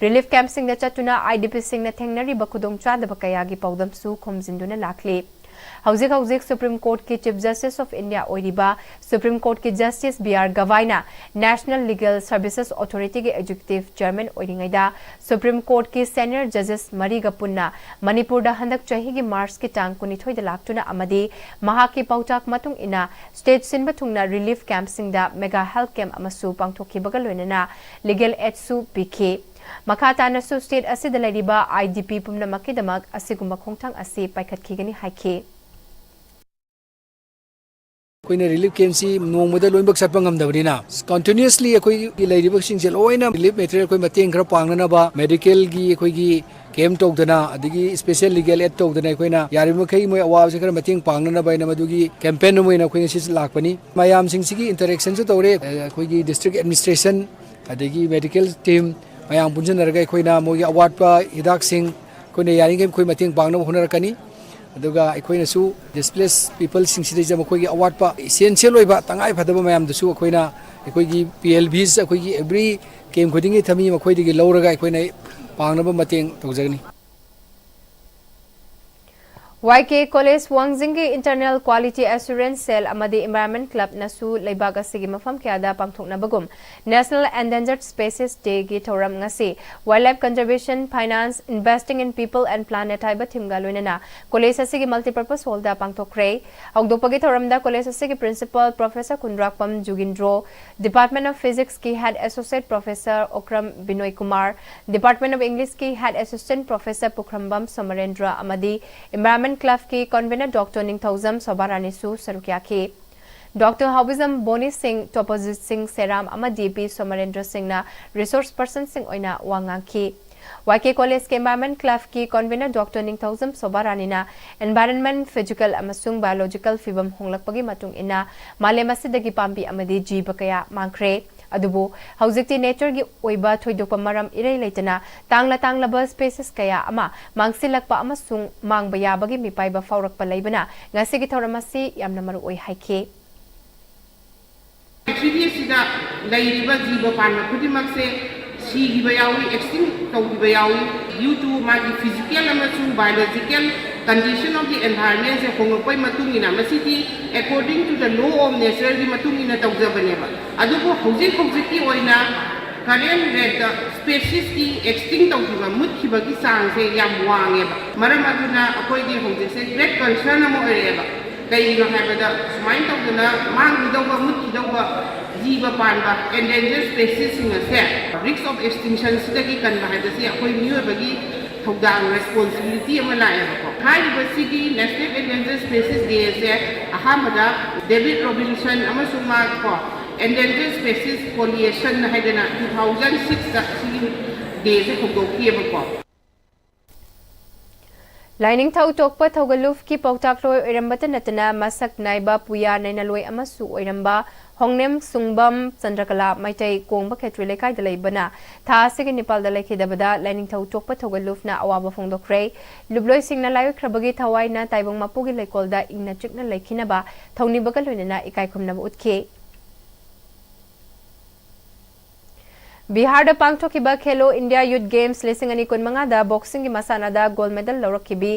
Relief camp ꯁꯤꯡꯗ ꯆꯠꯇꯨꯅ I D P ꯁꯤꯡꯅ ꯊꯦꯡꯅꯔꯤꯕ ꯈꯨꯗꯣꯡꯆꯥꯗꯕ ꯀꯌꯥꯒꯤ ꯄꯥꯎꯗꯝꯁꯨ ꯈꯣꯝꯖꯤꯟꯗꯨꯅ ꯂꯥꯛꯂꯤ꯫ ꯍꯧꯖꯤꯛ ꯍꯧꯖꯤꯛ Supreme Court ꯀꯤ Chief Justice of India ꯑꯣꯏꯔꯤꯕ Supreme Court ꯀꯤ Justice B R ꯒꯚꯥꯏꯅ National Legal Services Authority ꯒꯤ Executive Chairman ꯑꯣꯏꯔꯤꯉꯩꯗ Supreme Court ꯀꯤ senior judges ꯃꯔꯤꯒ ꯄꯨꯟꯅ ꯃꯅꯤꯄꯨꯔꯗ ꯍꯟꯗꯛ ꯆꯍꯤꯒꯤ March ꯀꯤ ꯇꯥꯡ ꯀꯨꯟꯅꯤꯊꯣꯏꯗ ꯂꯥꯛꯇꯨꯅ ꯑꯃꯗꯤ ꯃꯍꯥꯛꯀꯤ ꯄꯥꯎꯇꯥꯛ ꯃꯇꯨꯡ ꯏꯟꯅ state ꯁꯤꯟꯕ ꯊꯨꯡꯅ relief camp ꯁꯤꯡꯗ mega health camp ꯑꯃꯁꯨ ꯄꯥꯡꯊꯣꯛꯈꯤꯕꯒ ꯂꯣꯏꯅꯅ legal aid ꯁꯨ ꯄꯤꯈꯤ꯫ ꯃꯈꯥ ꯇꯥꯅꯁꯨ state ꯑꯁꯤꯗ ꯂꯩꯔꯤꯕ I D P ꯄꯨꯝꯅꯃꯛꯀꯤꯗꯃꯛ ꯑꯁꯤꯒꯨꯝꯕ ꯈꯣꯡꯊꯥꯡ ꯑꯁꯤ ꯄꯥꯏꯈꯠꯈꯤꯒꯅꯤ ꯍꯥꯏꯈꯤ꯫ ꯑꯩꯈꯣꯏꯅ ꯔꯤꯂꯤꯐ ꯀꯦꯝꯁꯤ ꯅꯣꯡꯃꯗ ꯂꯣꯏꯅꯃꯛ ꯆꯠꯄ ꯉꯝꯗꯕꯅꯤꯅ, ꯀꯟꯇꯤꯅ꯭ꯌꯨꯁꯂꯤ ꯑꯩꯈꯣꯏꯒꯤ ꯂꯩꯔꯤꯕꯁꯤꯡꯁꯦ ꯂꯣꯏꯅ ꯔꯤꯂꯤꯐ ꯃꯦꯇꯔꯤꯌꯦꯜ ꯑꯩꯈꯣꯏ ꯃꯇꯦꯡ ꯈꯔ ꯄꯥꯡꯅꯅꯕ ꯃꯦꯗꯤꯀꯦꯜꯒꯤ ꯑꯩꯈꯣꯏꯒꯤ ꯀꯦꯝ ꯇꯧꯗꯅ, ꯑꯗꯒꯤ ꯏꯁꯄꯦꯁꯦꯜ ꯂꯤꯒꯦꯜ ꯑꯦꯗ ꯇꯧꯗꯅ ꯑꯩꯈꯣꯏꯅ ꯌꯥꯔꯤꯕꯃꯈꯩ ꯃꯣꯏ ꯑꯋꯥꯕꯁꯦ ꯈꯔ ꯃꯇꯦꯡ ꯄꯥꯡꯅꯅꯕ ꯍꯥꯏꯅ ꯃꯗꯨꯒꯤ ꯀꯦꯝꯄꯦꯟ ꯑꯃ ꯑꯣꯏꯅ ꯑꯩꯈꯣꯏ ꯉꯁꯤ ꯂꯥꯛꯄꯅꯤ꯫ ꯃꯌꯥꯝꯁꯤꯡꯁꯤꯒꯤ ꯏꯟꯇꯔꯦꯛꯁꯟꯁꯨ ꯇꯧꯔꯦ꯫ ꯑꯩꯈꯣꯏꯒꯤ ꯗꯤꯁꯇ꯭ꯔꯤꯛ ꯑꯦꯗꯃꯤꯅꯤꯁꯇ꯭ꯔꯦꯁꯟ, ꯑꯗꯒꯤ ꯃꯦꯗꯤꯀꯦꯜ ꯇꯤꯝ ꯃꯌꯥꯝ ꯄꯨꯟꯁꯤꯟꯅꯔꯒ ꯑꯩꯈꯣꯏꯅ ꯃꯣꯏꯒꯤ ꯑꯋꯥꯠꯄ ꯍꯤꯗꯥꯛꯁꯤꯡ ꯑꯩꯈꯣꯏꯅ ꯌꯥꯔꯤꯉꯩ ꯑꯩꯈꯣꯏ ꯃꯇꯦꯡ ꯄꯥꯡꯅꯕ ꯍꯣꯠꯅꯔꯛꯀꯅꯤ꯫ ꯑꯗꯨꯒ ꯑꯩꯈꯣꯏꯅꯁꯨ ꯗꯤꯁꯄ꯭ꯂꯦꯁ ꯄꯤꯄꯜꯁꯤꯡꯁꯤꯗꯩꯁꯤꯗ ꯃꯈꯣꯏꯒꯤ ꯑꯋꯥꯠꯄ ꯏꯁꯦꯟꯁꯤꯌꯦꯜ ꯑꯣꯏꯕ ꯇꯉꯥꯏ ꯐꯗꯕ ꯃꯌꯥꯝꯗꯨꯁꯨ ꯑꯩꯈꯣꯏꯅ ꯑꯩꯈꯣꯏꯒꯤ ꯄꯤ ꯑꯦꯜ ꯚꯤꯁ ꯑꯩꯈꯣꯏꯒꯤ ꯑꯦꯕ꯭ꯔꯤ ꯀꯦꯝ ꯈꯨꯗꯤꯡꯒꯤ ꯊꯝꯃꯤ, ꯃꯈꯣꯏꯗꯒꯤ ꯂꯧꯔꯒ ꯑꯩꯈꯣꯏꯅ ꯄꯥꯡꯅꯕ ꯃꯇꯦꯡ ꯇꯧꯖꯒꯅꯤ꯫ ꯋꯥꯏ ꯀꯦ ꯀꯣꯂꯦꯖ ꯋꯥꯡꯖꯤꯡꯒꯤ Internal Quality Assurance Cell ꯑꯃꯗꯤ Environment Clubꯅꯁꯨ ꯂꯩꯕꯥꯛ ꯑꯁꯤꯒꯤ ꯃꯐꯝ ꯀꯌꯥꯗ ꯄꯥꯡꯊꯣꯛꯅꯕꯒꯨꯝ National Endangered Species Dayꯒꯤ ꯊꯧꯔꯝ ꯉꯁꯤ Wildlife Conservation, Finance, Investing in People and Planet ꯍꯥꯏꯕ ꯊꯤꯝꯒ ꯂꯣꯏꯅꯅ ꯀꯣꯂꯦꯖ ꯑꯁꯤꯒꯤ Multipurpose Hallꯗ ꯄꯥꯡꯊꯣꯛꯈ꯭ꯔꯦ꯫ ꯍꯧꯗꯣꯛꯄꯒꯤ ꯊꯧꯔꯝꯗ ꯀꯣꯂꯦꯖ ꯑꯁꯤꯒꯤ Principal Professor Khundrakpam ꯖꯨꯒꯤꯟꯗ꯭ꯔꯣ, Department of Physicsꯀꯤ Head Associate Professor Okram ꯕꯤꯅꯣꯏ Kumar, Department of Englishꯀꯤ Head Assistant Professor ꯄꯨꯈ꯭ꯔꯝꯕꯝ ꯁꯣꯃꯔꯦꯟꯗ꯭ꯔ ꯑꯃꯗꯤ Environment Clubꯀꯤ Convener Doctor ꯅꯤꯡꯊꯧꯖꯝ ꯁꯣꯚꯥꯔꯥꯅꯤꯁꯨ ꯁꯔꯨꯛ ꯌꯥꯈꯤ꯫ Doctor ꯍꯥꯎꯕꯤꯖꯝ ꯕꯣꯅꯤ ꯁꯤꯡ, ꯇꯣꯄꯣꯖꯤꯠ ꯁꯤꯡ ꯁꯦꯔꯥꯝ ꯑꯃꯗꯤ ꯄꯤ ꯁꯣꯃꯔꯦꯟꯗ꯭ꯔ ꯁꯤꯡꯅ resource personꯁꯤꯡ ꯑꯣꯏꯅ ꯋꯥ ꯉꯥꯡꯈꯤ꯫ ꯋꯥꯏ ꯀꯦ ꯀꯣꯂꯦꯖꯀꯤ Environment Clubꯀꯤ Convener Doctor ꯅꯤꯡꯊꯧꯖꯝ ꯁꯣꯚꯥꯔꯥꯅꯤꯅ environment, physical ꯑꯃꯁꯨꯡ biological ꯐꯤꯕꯝ ꯍꯣꯡꯂꯛꯄꯒꯤ ꯃꯇꯨꯡ ꯏꯟꯅ ꯃꯥꯂꯦꯝ ꯑꯁꯤꯗꯒꯤ ꯄꯥꯝꯕꯤ ꯑꯃꯗꯤ ꯖꯤꯕ ꯀꯌꯥ ꯃꯥꯡꯈ꯭ꯔꯦ꯫ ꯑꯗꯨꯕꯨ ꯍꯧꯖꯤꯛꯇꯤ natureꯒꯤ ꯑꯣꯏꯕ ꯊꯣꯏꯗꯣꯛꯄ ꯃꯔꯝ ꯏꯔꯩ ꯂꯩꯇꯅ ꯇꯥꯡꯂ ꯇꯥꯡꯂꯕ species ꯀꯌꯥ ꯑꯃ ꯃꯥꯡꯁꯤꯜꯂꯛꯄ ꯑꯃꯁꯨꯡ ꯃꯥꯡꯕ ꯌꯥꯕꯒꯤ ꯃꯤꯄꯥꯏꯕ ꯐꯥꯎꯔꯛꯄ ꯂꯩꯕꯅ ꯉꯁꯤꯒꯤ ꯊꯧꯔꯝ ꯑꯁꯤ ꯌꯥꯝꯅ ꯃꯔꯨ ꯑꯣꯏ ꯍꯥꯏꯈꯤ꯫ ꯄ꯭ꯔꯤꯊꯤꯕꯤ ꯑꯁꯤꯗ ꯂꯩꯔꯤꯕ ꯖꯤꯕ ꯄꯥꯟꯕ ꯈꯨꯗꯤꯡꯃꯛꯁꯦ ꯁꯤꯈꯤꯕ ꯌꯥꯎꯏ, extinct ꯇꯧꯈꯤꯕ ꯌꯥꯎꯏ, due to ꯃꯥꯒꯤ physical ꯑꯃꯁꯨꯡ biological condition of the environmentꯁꯦ ꯍꯣꯡꯂꯛꯄꯒꯤ ꯃꯇꯨꯡ ꯏꯟꯅ꯫ ꯃꯁꯤꯗꯤ according to the law of natureꯒꯤ ꯃꯇꯨꯡ ꯏꯟꯅ ꯇꯧꯖꯕꯅꯦꯕ꯫ ꯑꯗꯨꯕꯨ ꯍꯧꯖꯤꯛ ꯍꯧꯖꯤꯛꯀꯤ ꯑꯣꯏꯅ current rateꯇ speciesꯀꯤ extinct ꯇꯧꯈꯤꯕ, ꯃꯨꯠꯈꯤꯕꯒꯤ ꯆꯥꯡꯁꯦ ꯌꯥꯝ ꯋꯥꯡꯉꯦꯕ꯫ ꯃꯔꯝ ꯑꯗꯨꯅ ꯑꯩꯈꯣꯏꯗꯤ ꯍꯧꯖꯤꯛꯁꯦ great concern ꯑꯃ ꯑꯣꯏꯔꯛꯑꯦꯕ꯫ ꯀꯩꯒꯤꯅꯣ ꯍꯥꯏꯕꯗ ꯁꯨꯃꯥꯏꯅ ꯇꯧꯗꯅ ꯃꯥꯡꯈꯤꯗꯧꯕ, ꯃꯨꯠꯈꯤꯗꯧꯕ ꯖꯤꯕ ꯄꯥꯟꯕ, endangered speciesꯁꯤꯡ ꯑꯁꯦ risk of extinctionꯁꯤꯗꯒꯤ ꯀꯟꯕ ꯍꯥꯏꯕꯁꯤ ꯑꯩꯈꯣꯏ ꯃꯤꯑꯣꯏꯕꯒꯤ ꯊꯧꯗꯥꯡ, responsibility ꯑꯃ ꯂꯥꯛꯑꯦꯕꯀꯣ꯫ ꯍꯥꯏꯔꯤꯕꯁꯤꯒꯤ National Endangered Species Day ꯑꯁꯦ ꯑꯍꯥꯟꯕꯗ David Robinson ꯑꯃꯁꯨꯡ ꯃꯥ ꯀꯣ Endangered Species Coalition ꯍꯥꯏꯗꯅ two thousand sixꯇ ꯁꯤꯒꯤ day ꯑꯁꯦ ꯍꯧꯗꯣꯛꯈꯤꯑꯕꯀꯣ꯫ ꯂꯥꯏꯅꯤꯡꯊꯧ ꯇꯣꯛꯄ ꯊꯧꯒꯜꯂꯨꯞꯀꯤ ꯄꯥꯎꯇꯥꯛꯂꯣꯏ ꯑꯣꯏꯔꯝꯕꯇ ꯅꯠꯇꯅ ꯃꯁꯛ ꯅꯥꯏꯕ ꯄꯨꯌꯥ ꯅꯩꯅꯂꯣꯏ ꯑꯃꯁꯨ ꯑꯣꯏꯔꯝꯕ ꯍꯣꯡꯅꯦꯝ ꯁꯨꯡꯕꯝ ꯆꯟꯗ꯭ꯔꯀꯂꯥ ꯃꯩꯇꯩ ꯀꯣꯡꯕ ꯈꯦꯇ꯭ꯔꯤ ꯂꯩꯀꯥꯏꯗ ꯂꯩꯕꯅ ꯊꯥ ꯑꯁꯤꯒꯤ ꯅꯤꯄꯥꯜꯗ ꯂꯩꯈꯤꯗꯕꯗ ꯂꯥꯏꯅꯤꯡꯊꯧ ꯇꯣꯛꯄ ꯊꯧꯒꯜꯂꯨꯞꯅ ꯑꯋꯥꯕ ꯐꯣꯡꯗꯣꯛꯈ꯭ꯔꯦ꯫ ꯂꯨꯞꯂꯣꯏꯁꯤꯡꯅ ꯂꯥꯏꯑꯣꯏꯈ꯭ꯔꯕꯒꯤ ꯊꯋꯥꯏꯅ ꯇꯥꯏꯕꯪ ꯃꯄꯨꯒꯤ ꯂꯩꯀꯣꯜꯗ ꯏꯪꯅ ꯆꯤꯛꯅ ꯂꯩꯈꯤꯅꯕ ꯊꯧꯅꯤꯕꯒ ꯂꯣꯏꯅꯅ ꯏꯀꯥꯏ ꯈꯨꯝꯅꯕ ꯎꯠꯈꯤ꯫ ꯕꯤꯍꯥꯔꯗ ꯄꯥꯡꯊꯣꯛꯈꯤꯕ ꯈꯦꯂꯣ ꯏꯟꯗꯤꯌꯥ ꯌꯨꯠ ꯒꯦꯝꯁ ꯂꯤꯁꯤꯡ ꯑꯅꯤ ꯀꯨꯟꯃꯉꯥꯗ ꯕꯣꯛꯁꯤꯡꯒꯤ ꯃꯁꯥꯟꯅꯗ ꯒꯣꯜ ꯃꯦꯗꯜ ꯂꯧꯔꯛꯈꯤꯕꯤ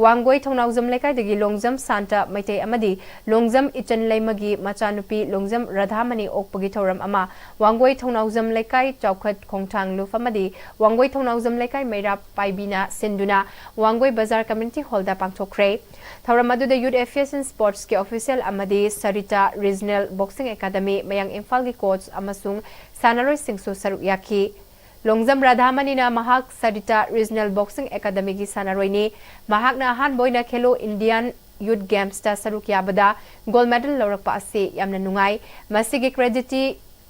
ꯋꯥꯡꯒꯣꯏ ꯊꯧꯅꯥꯎꯖꯝ ꯂꯩꯀꯥꯏꯗꯒꯤ ꯂꯣꯡꯖꯝ ꯁꯥꯟꯇ ꯃꯩꯇꯩ ꯑꯃꯗꯤ ꯂꯣꯡꯖꯝ ꯏꯆꯟ ꯂꯩꯃꯒꯤ ꯃꯆꯥꯅꯨꯄꯤ ꯂꯣꯡꯖꯝ ꯔꯥꯙꯥꯃꯅꯤ ꯑꯣꯛꯄꯒꯤ ꯊꯧꯔꯝ ꯑꯃ ꯋꯥꯡꯒꯣꯏ ꯊꯧꯅꯥꯎꯖꯝ ꯂꯩꯀꯥꯏ ꯆꯥꯎꯈꯠ ꯈꯣꯡꯊꯥꯡ ꯂꯨꯞ ꯑꯃꯗꯤ ꯋꯥꯡꯒꯣꯏ ꯊꯧꯅꯥꯎꯖꯝ ꯂꯩꯀꯥꯏ ꯃꯩꯔꯥ ꯄꯥꯏꯕꯤꯅ ꯁꯤꯟꯗꯨꯅ ꯋꯥꯡꯒꯣꯏ ꯕꯖꯥꯔ ꯀꯝꯃ꯭ꯌꯨꯅꯤꯇꯤ ꯍꯣꯜꯗ ꯄꯥꯡꯊꯣꯛꯈ꯭ꯔꯦ꯫ ꯊꯧꯔꯝ ꯑꯗꯨꯗ Youth Affairs and Sportsꯀꯤ official ꯑꯃꯗꯤ ꯁꯔꯤꯇꯥ Regional Boxing Academy ꯃꯌꯥꯡ ꯏꯝꯐꯥꯜꯒꯤ coach ꯑꯃꯁꯨꯡ ꯁꯥꯟꯅꯔꯣꯏꯁꯤꯡꯁꯨ ꯁꯔꯨꯛ ꯌꯥꯈꯤ꯫ ꯂꯣꯡꯖꯝ ꯔꯥꯙꯥꯃꯅꯤꯅ ꯃꯍꯥꯛ ꯁꯔꯤꯇꯥ Regional Boxing Academyꯒꯤ ꯁꯥꯟꯅꯔꯣꯏꯅꯤ꯫ ꯃꯍꯥꯛꯅ ꯑꯍꯥꯟꯕ ꯑꯣꯏꯅ ꯈꯦꯂꯣ ꯏꯟꯗꯤꯌꯥꯟ ꯌꯨꯠ ꯒꯦꯝꯁꯇ ꯁꯔꯨꯛ ꯌꯥꯕꯗ ꯒꯣꯜ ꯃꯦꯗꯜ ꯂꯧꯔꯛꯄ ꯑꯁꯤ ꯌꯥꯝꯅ ꯅꯨꯡꯉꯥꯏ꯫ ꯃꯁꯤꯒꯤ creditꯇꯤ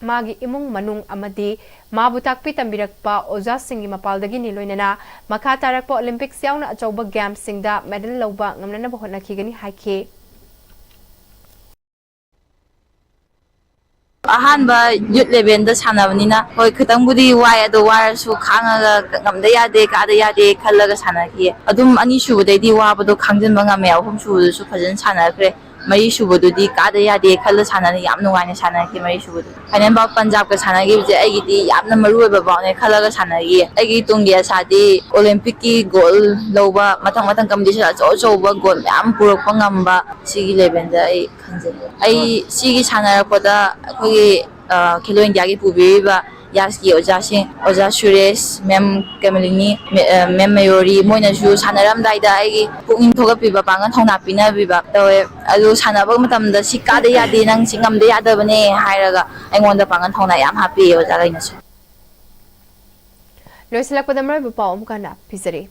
ꯃꯥꯒꯤ ꯏꯃꯨꯡ ꯃꯅꯨꯡ ꯑꯃꯗꯤ ꯃꯥꯕꯨ ꯇꯥꯛꯄꯤ ꯇꯝꯕꯤꯔꯛꯄ ꯑꯣꯖꯥꯁꯤꯡꯒꯤ ꯃꯄꯥꯜꯗꯒꯤꯅꯤ, ꯂꯣꯏꯅꯅ ꯃꯈꯥ ꯇꯥꯔꯛꯄ Olympics ꯌꯥꯎꯅ ꯑꯆꯧꯕ ꯒꯦꯝꯁꯤꯡꯗ ꯃꯦꯗꯜ ꯂꯧꯕ ꯉꯝꯅꯅꯕ ꯍꯣꯠꯅꯈꯤꯒꯅꯤ ꯍꯥꯏꯈꯤ꯫ ꯑꯍꯥꯟꯕ ꯌꯨꯠ ꯂꯦꯚꯦꯜꯗ ꯁꯥꯟꯅꯕꯅꯤꯅ ꯍꯣꯏ ꯈꯤꯇꯪꯕꯨꯗꯤ ꯋꯥꯏ, ꯑꯗꯣ ꯋꯥꯔꯁꯨ ꯈꯥꯡꯉꯒ ꯉꯝꯗ ꯌꯥꯗꯦ, ꯀꯥꯗ ꯌꯥꯗꯦ ꯈꯜꯂꯒ ꯁꯥꯟꯅꯈꯤ꯫ ꯑꯗꯨꯝ ꯑꯅꯤꯁꯨꯕꯗꯩꯗꯤ ꯋꯥꯕꯗꯣ ꯈꯥꯡꯖꯤꯟꯕ ꯉꯝꯃꯦ, ꯑꯍꯨꯝꯁꯨꯕꯗꯁꯨ ꯐꯖꯅ ꯁꯥꯟꯅꯈ꯭ꯔꯦ꯫ ꯃꯔꯤꯁꯨꯕꯗꯨꯗꯤ ꯀꯥꯗ ꯌꯥꯗꯦ ꯈꯜꯂ ꯁꯥꯟꯅꯔꯦ, ꯌꯥꯝ ꯅꯨꯡꯉꯥꯏꯅ ꯁꯥꯟꯅꯈꯤ ꯃꯔꯤꯁꯨꯕꯗꯨ꯫ Final bout ꯄꯟꯖꯥꯕꯀ ꯁꯥꯟꯅꯈꯤꯕꯁꯦ ꯑꯩꯒꯤꯗꯤ ꯌꯥꯝꯅ ꯃꯔꯨ ꯑꯣꯏꯕ boutꯅꯦ ꯈꯜꯂꯒ ꯁꯥꯟꯅꯈꯤꯌꯦ꯫ ꯑꯩꯒꯤ ꯇꯨꯡꯒꯤ ꯑꯁꯥꯗꯤ Olympicꯀꯤ gold ꯂꯧꯕ, ꯃꯊꯪ ꯃꯊꯪ competition ꯑꯆꯧ ꯑꯆꯧꯕ gold ꯃꯌꯥꯝ ꯄꯨꯔꯛꯄ ꯉꯝꯕ, ꯁꯤꯒꯤ levelꯗ ꯑꯩ ꯈꯟꯖꯩ꯫ ꯑꯩ ꯁꯤꯒꯤ ꯁꯥꯟꯅꯔꯛꯄꯗ ꯑꯩꯈꯣꯏꯒꯤ ꯈꯦꯂꯣ ꯏꯟꯗꯤꯌꯥꯒꯤ ꯄꯨꯕꯤꯔꯤꯕ ꯌꯥꯁꯀꯤ ꯑꯣꯖꯥꯁꯤꯡ, ꯑꯣꯖꯥ ꯁꯨꯔꯦꯁ, ꯃꯦꯝ ꯀꯃꯂꯤꯅꯤ, ꯃꯦꯝ ꯃꯌꯣꯔꯤ, ꯃꯣꯏꯅꯁꯨ ꯁꯥꯟꯅꯔꯝꯗꯥꯏꯗ ꯑꯩꯒꯤ ꯄꯨꯛꯅꯤꯡ ꯊꯧꯒꯠꯄꯤꯕ, ꯄꯥꯡꯒꯜ ꯊꯧꯅꯥ ꯄꯤꯅꯕꯤꯕ ꯇꯧꯋꯦ꯫ ꯑꯗꯨ ꯁꯥꯟꯅꯕ ꯃꯇꯝꯗ "ꯁꯤ ꯀꯥꯗ ꯌꯥꯗꯦ, ꯅꯪ ꯁꯤ ꯉꯝꯗ ꯌꯥꯗꯕꯅꯦ" ꯍꯥꯏꯔꯒ ꯑꯩꯉꯣꯟꯗ ꯄꯥꯡꯒꯜ ꯊꯧꯅꯥ ꯌꯥꯝ ꯍꯥꯞꯄꯤꯌꯦ ꯑꯣꯖꯥꯈꯩꯅꯁꯨ꯫ ꯂꯣꯏꯁꯤꯜꯂꯛꯄꯗ ꯃꯔꯨꯑꯣꯏꯕ ꯄꯥꯎ ꯑꯃꯨꯛ ꯍꯟꯅ ꯄꯤꯖꯔꯤ꯫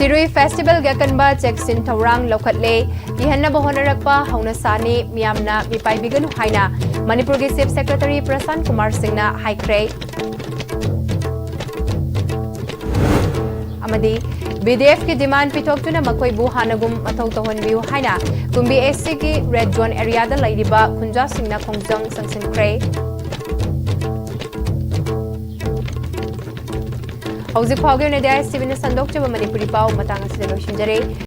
ꯁꯤꯔꯨꯏ ꯐꯦꯁꯇꯤꯚꯦꯜꯒꯤ ꯑꯀꯟꯕ ꯆꯦꯛꯁꯤꯟ ꯊꯧꯔꯥꯡ ꯂꯧꯈꯠꯂꯦ꯫ ꯀꯤꯍꯟꯅꯕ ꯍꯣꯠꯅꯔꯛꯄ ꯍꯧꯅꯁꯥꯅꯤ, ꯃꯤꯌꯥꯝꯅ ꯃꯤꯄꯥꯏꯕꯤꯒꯅꯨ ꯍꯥꯏꯅ ꯃꯅꯤꯄꯨꯔꯒꯤ ꯆꯤꯐ ꯁꯦꯀ꯭ꯔꯦꯇꯔꯤ ꯄ꯭ꯔꯁꯥꯟ ꯀꯨꯃꯥꯔ ꯁꯤꯡꯅ ꯍꯥꯏꯈ꯭ꯔꯦ꯫ ꯑꯃꯗꯤ ꯕꯤ ꯗꯤ ꯑꯦꯐꯀꯤ ꯗꯤꯃꯥꯟ ꯄꯤꯊꯣꯛꯇꯨꯅ ꯃꯈꯣꯏꯕꯨ ꯍꯥꯟꯅꯒꯨꯝ ꯃꯊꯧ ꯇꯧꯍꯟꯕꯤꯌꯨ ꯍꯥꯏꯅ ꯀꯨꯝꯕꯤ ꯑꯦꯁ ꯁꯤꯒꯤ ꯔꯦꯗ ꯖꯣꯟ ꯑꯦꯔꯤꯌꯥꯗ ꯂꯩꯔꯤꯕ ꯈꯨꯟꯖꯥꯁꯤꯡꯅ ꯈꯣꯡꯖꯪ ꯆꯪꯁꯤꯟꯈ꯭ꯔꯦ꯫ ꯍꯧꯖꯤꯛ ꯐꯥꯎꯒꯤ ꯑꯣꯏꯅꯗꯤ ꯑꯥꯏ ꯑꯦꯁ ꯇꯤ ꯚꯤꯅ ꯁꯟꯗꯣꯛꯆꯕ ꯃꯅꯤꯄꯨꯔꯤ ꯄꯥꯎ ꯃꯇꯥꯡ ꯑꯁꯤꯗ ꯂꯣꯏꯁꯤꯟꯖꯔꯦ꯫